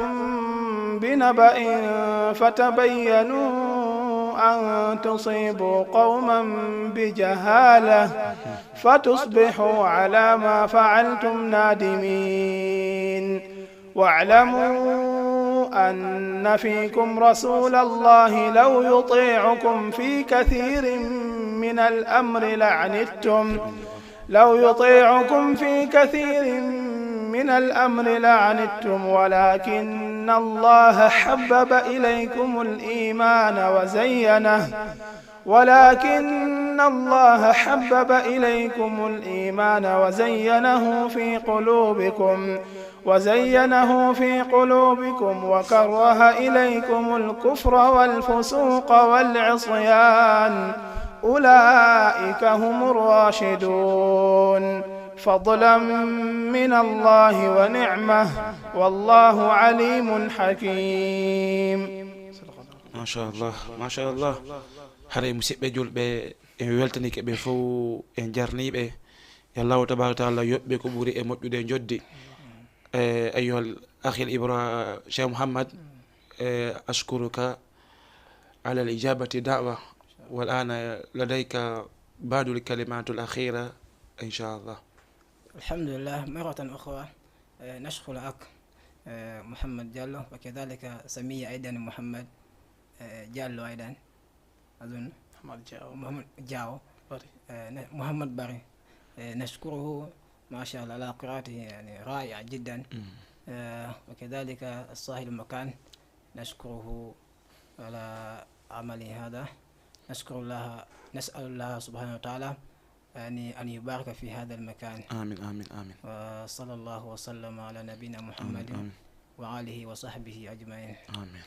بنبأ فتبينوا أن تصيبوا قوما بجهالة فتصبحوا على ما فعلتم نادمين. واعلموا أن فيكم رسول الله لو يطيعكم في كثير من الأمر لعنتم، لو يطيعكم في كثير من الأمر لعنتم ولكن الله حبب إليكم الإيمان وزينه، ولكن الله حبب إليكم الإيمان وزينه في قلوبكم، وزينه في قلوبكم وكره إليكم الكفر والفسوق والعصيان، أولئك هم الراشدون، فضلا من الله ونعمة، والله عليم حكيم. Machallah, machallah. Haray musidɓe julɓe, en weltanike ɓe fow, en jarniɓe. Yo Allahu tabaraka taala yoɓɓe ko ɓuri e moƴƴude joddi. Eh, ayyuhal akhil Ibra Cheikh Mouhammad, eh, ashkuruka ala al ijabati da'wa. Wal ana ladayka ba'dul kalimatul akhira, inchallah. الحمد لله مرة أخرى. آه، نشكر الأخ آه، محمد جالو، وكذلك سمية أيضا محمد آه، جالو أيضا، أظن محمد جاو محمد جاو. بري. آه، ن- محمد بري. آه، نشكره ما شاء الله على قراءته، يعني رائعة جدا. آه، وكذلك صاحب المكان نشكره على عمله هذا. نشكر الله، نسأل الله سبحانه وتعالى يعني أن يبارك في هذا المكان. Amin, amin, amin. وصلى الله وسلم على نبينا محمد Amin. وآله وصحبه أجمعين. Amin.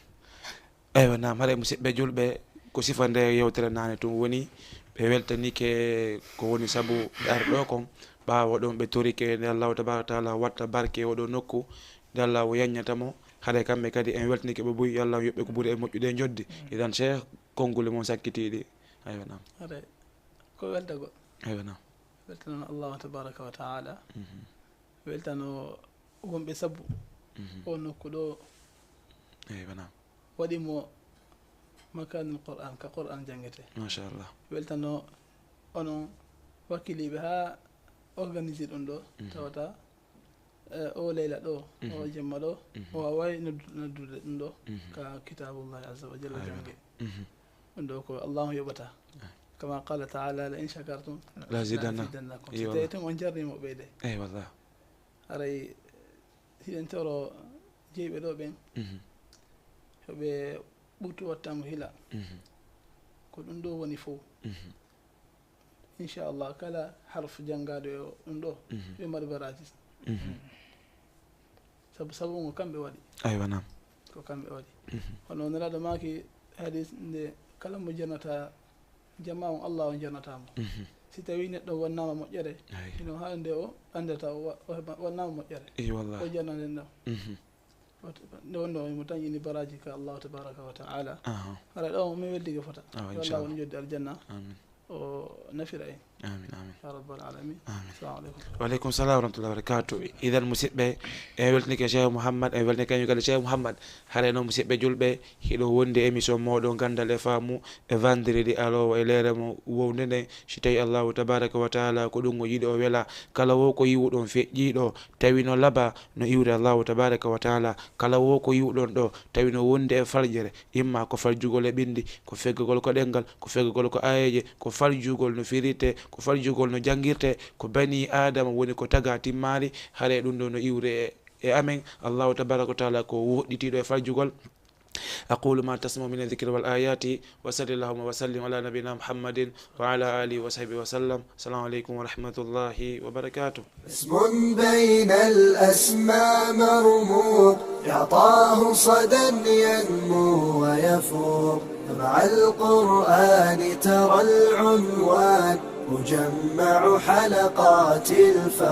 Eywa, naam, haray musidɓe julɓe, ko sifa nde yewtere nane tun woni, ɓe weltanike ko woni sabu ɓe ari ɗo kon. Ɓaawo ɗon ɓe torike nde Allahu tabaraka taala watta barke oɗo nokku, nde Allahu yaññata mo. Haray kamɓe kadi en weltanike ɓe buy, yo Allahu yoɓɓe ko ɓuri e moƴƴude joddi. Idan Cheikh, konnguli mon sakkitiiɗi. Eywa, naam. Haray ko weltagol. Eywa, naam. Weltanon Allahu tabaraka wa taala. Weltano wonɓe sabu o nokku ɗo Eywa, naam. Waɗi mo makanul Qur'an, ka Qur'an jangete. Machallah. Weltano onon wakkiliɓe ha organiser ɗum ɗo, tawata eh, o leyla ɗo, o jemma ɗo, o wawai noddu- noddude ɗum ɗo ka kitabullahi azza wa jalla jange. Ɗum ɗo ko Allahu yoɓata. Kama qala taala, la in shakartum La zidanna- azidannakum. Iyo, Si wallah. Tawi tun on jarrimo ɓeyde. Eywa, wallah. Haray hiɗen toro jeyɓe ɗo ɓen, yoɓe ɓurtu wattango hila. Ko ɗum ɗo woni fow. Inchallah, kala harf janngaɗo e ɗum ɗo, ɓe mari baraji. Sabu sabu ngo kamɓe waɗi. Eywa, naam. Ko kamɓe waɗi. Kono nelaɗo maaki hadis nde, kala mo janata Jama on, Allah on jannata mo. Si tawi neɗɗo wonnaama moƴƴere, hino haɗande o anndata o wa- o heɓa- wonnaama moƴƴere. Eyi, wallahi. O jannane ɗum. Wata- nde wonno mo tan yini baraji ka Allah tabaraka wa ta'ala. Hara ɗo mi weldike fota. Yo Allah on joddi aljanna. O nafira en. Amin, amin. Ya rabbal alamin. Amin. Assalamu alaikum. Wa alaikum salam wa rahmatullahi wa barakatuh. Idan, musidɓe, en weltinike Cheikh Mouhammad, en weltinike ñugal Cheikh Mouhammad. Hare noon, musidɓe julɓe, hiɗo wondi e émission mooɗon Ganndal e Faamu e vendredi aloowo e leere mo wownde nden. Si tawi Allahu tabaraka wa taala ko ɗum o yiɗi, o wela, kala wo ko yiwuɗon feƴƴiiɗo, tawi no laba, no iwri Allahu tabaraka wa taala. Kala wo ko yiwuɗon ɗo, tawi no wondi e faljere, imma ko faljugol e ɓinndi, ko feggagol ko ɗemngal, ko feggagol ko aayeeje, ko faljugol no firite, ko faljugol no janngirte, ko bani Aadama woni ko taga timmaali, hare ɗum ɗo no iwri e e amen. Allahu tabaraka wa taala ko woɗɗitiiɗo e faljugol. أقول ما تسمعون من الذكر والآيات، وصل اللهم وسلم على نبينا محمد وعلى آله وصحبه وسلم. السلام عليكم ورحمة الله وبركاته. اسم بين الأسماء مرموق، يعطاه صدى ينمو ويفوق. مع القرآن ترى العنوان، مجمع حلقات الفاتحة.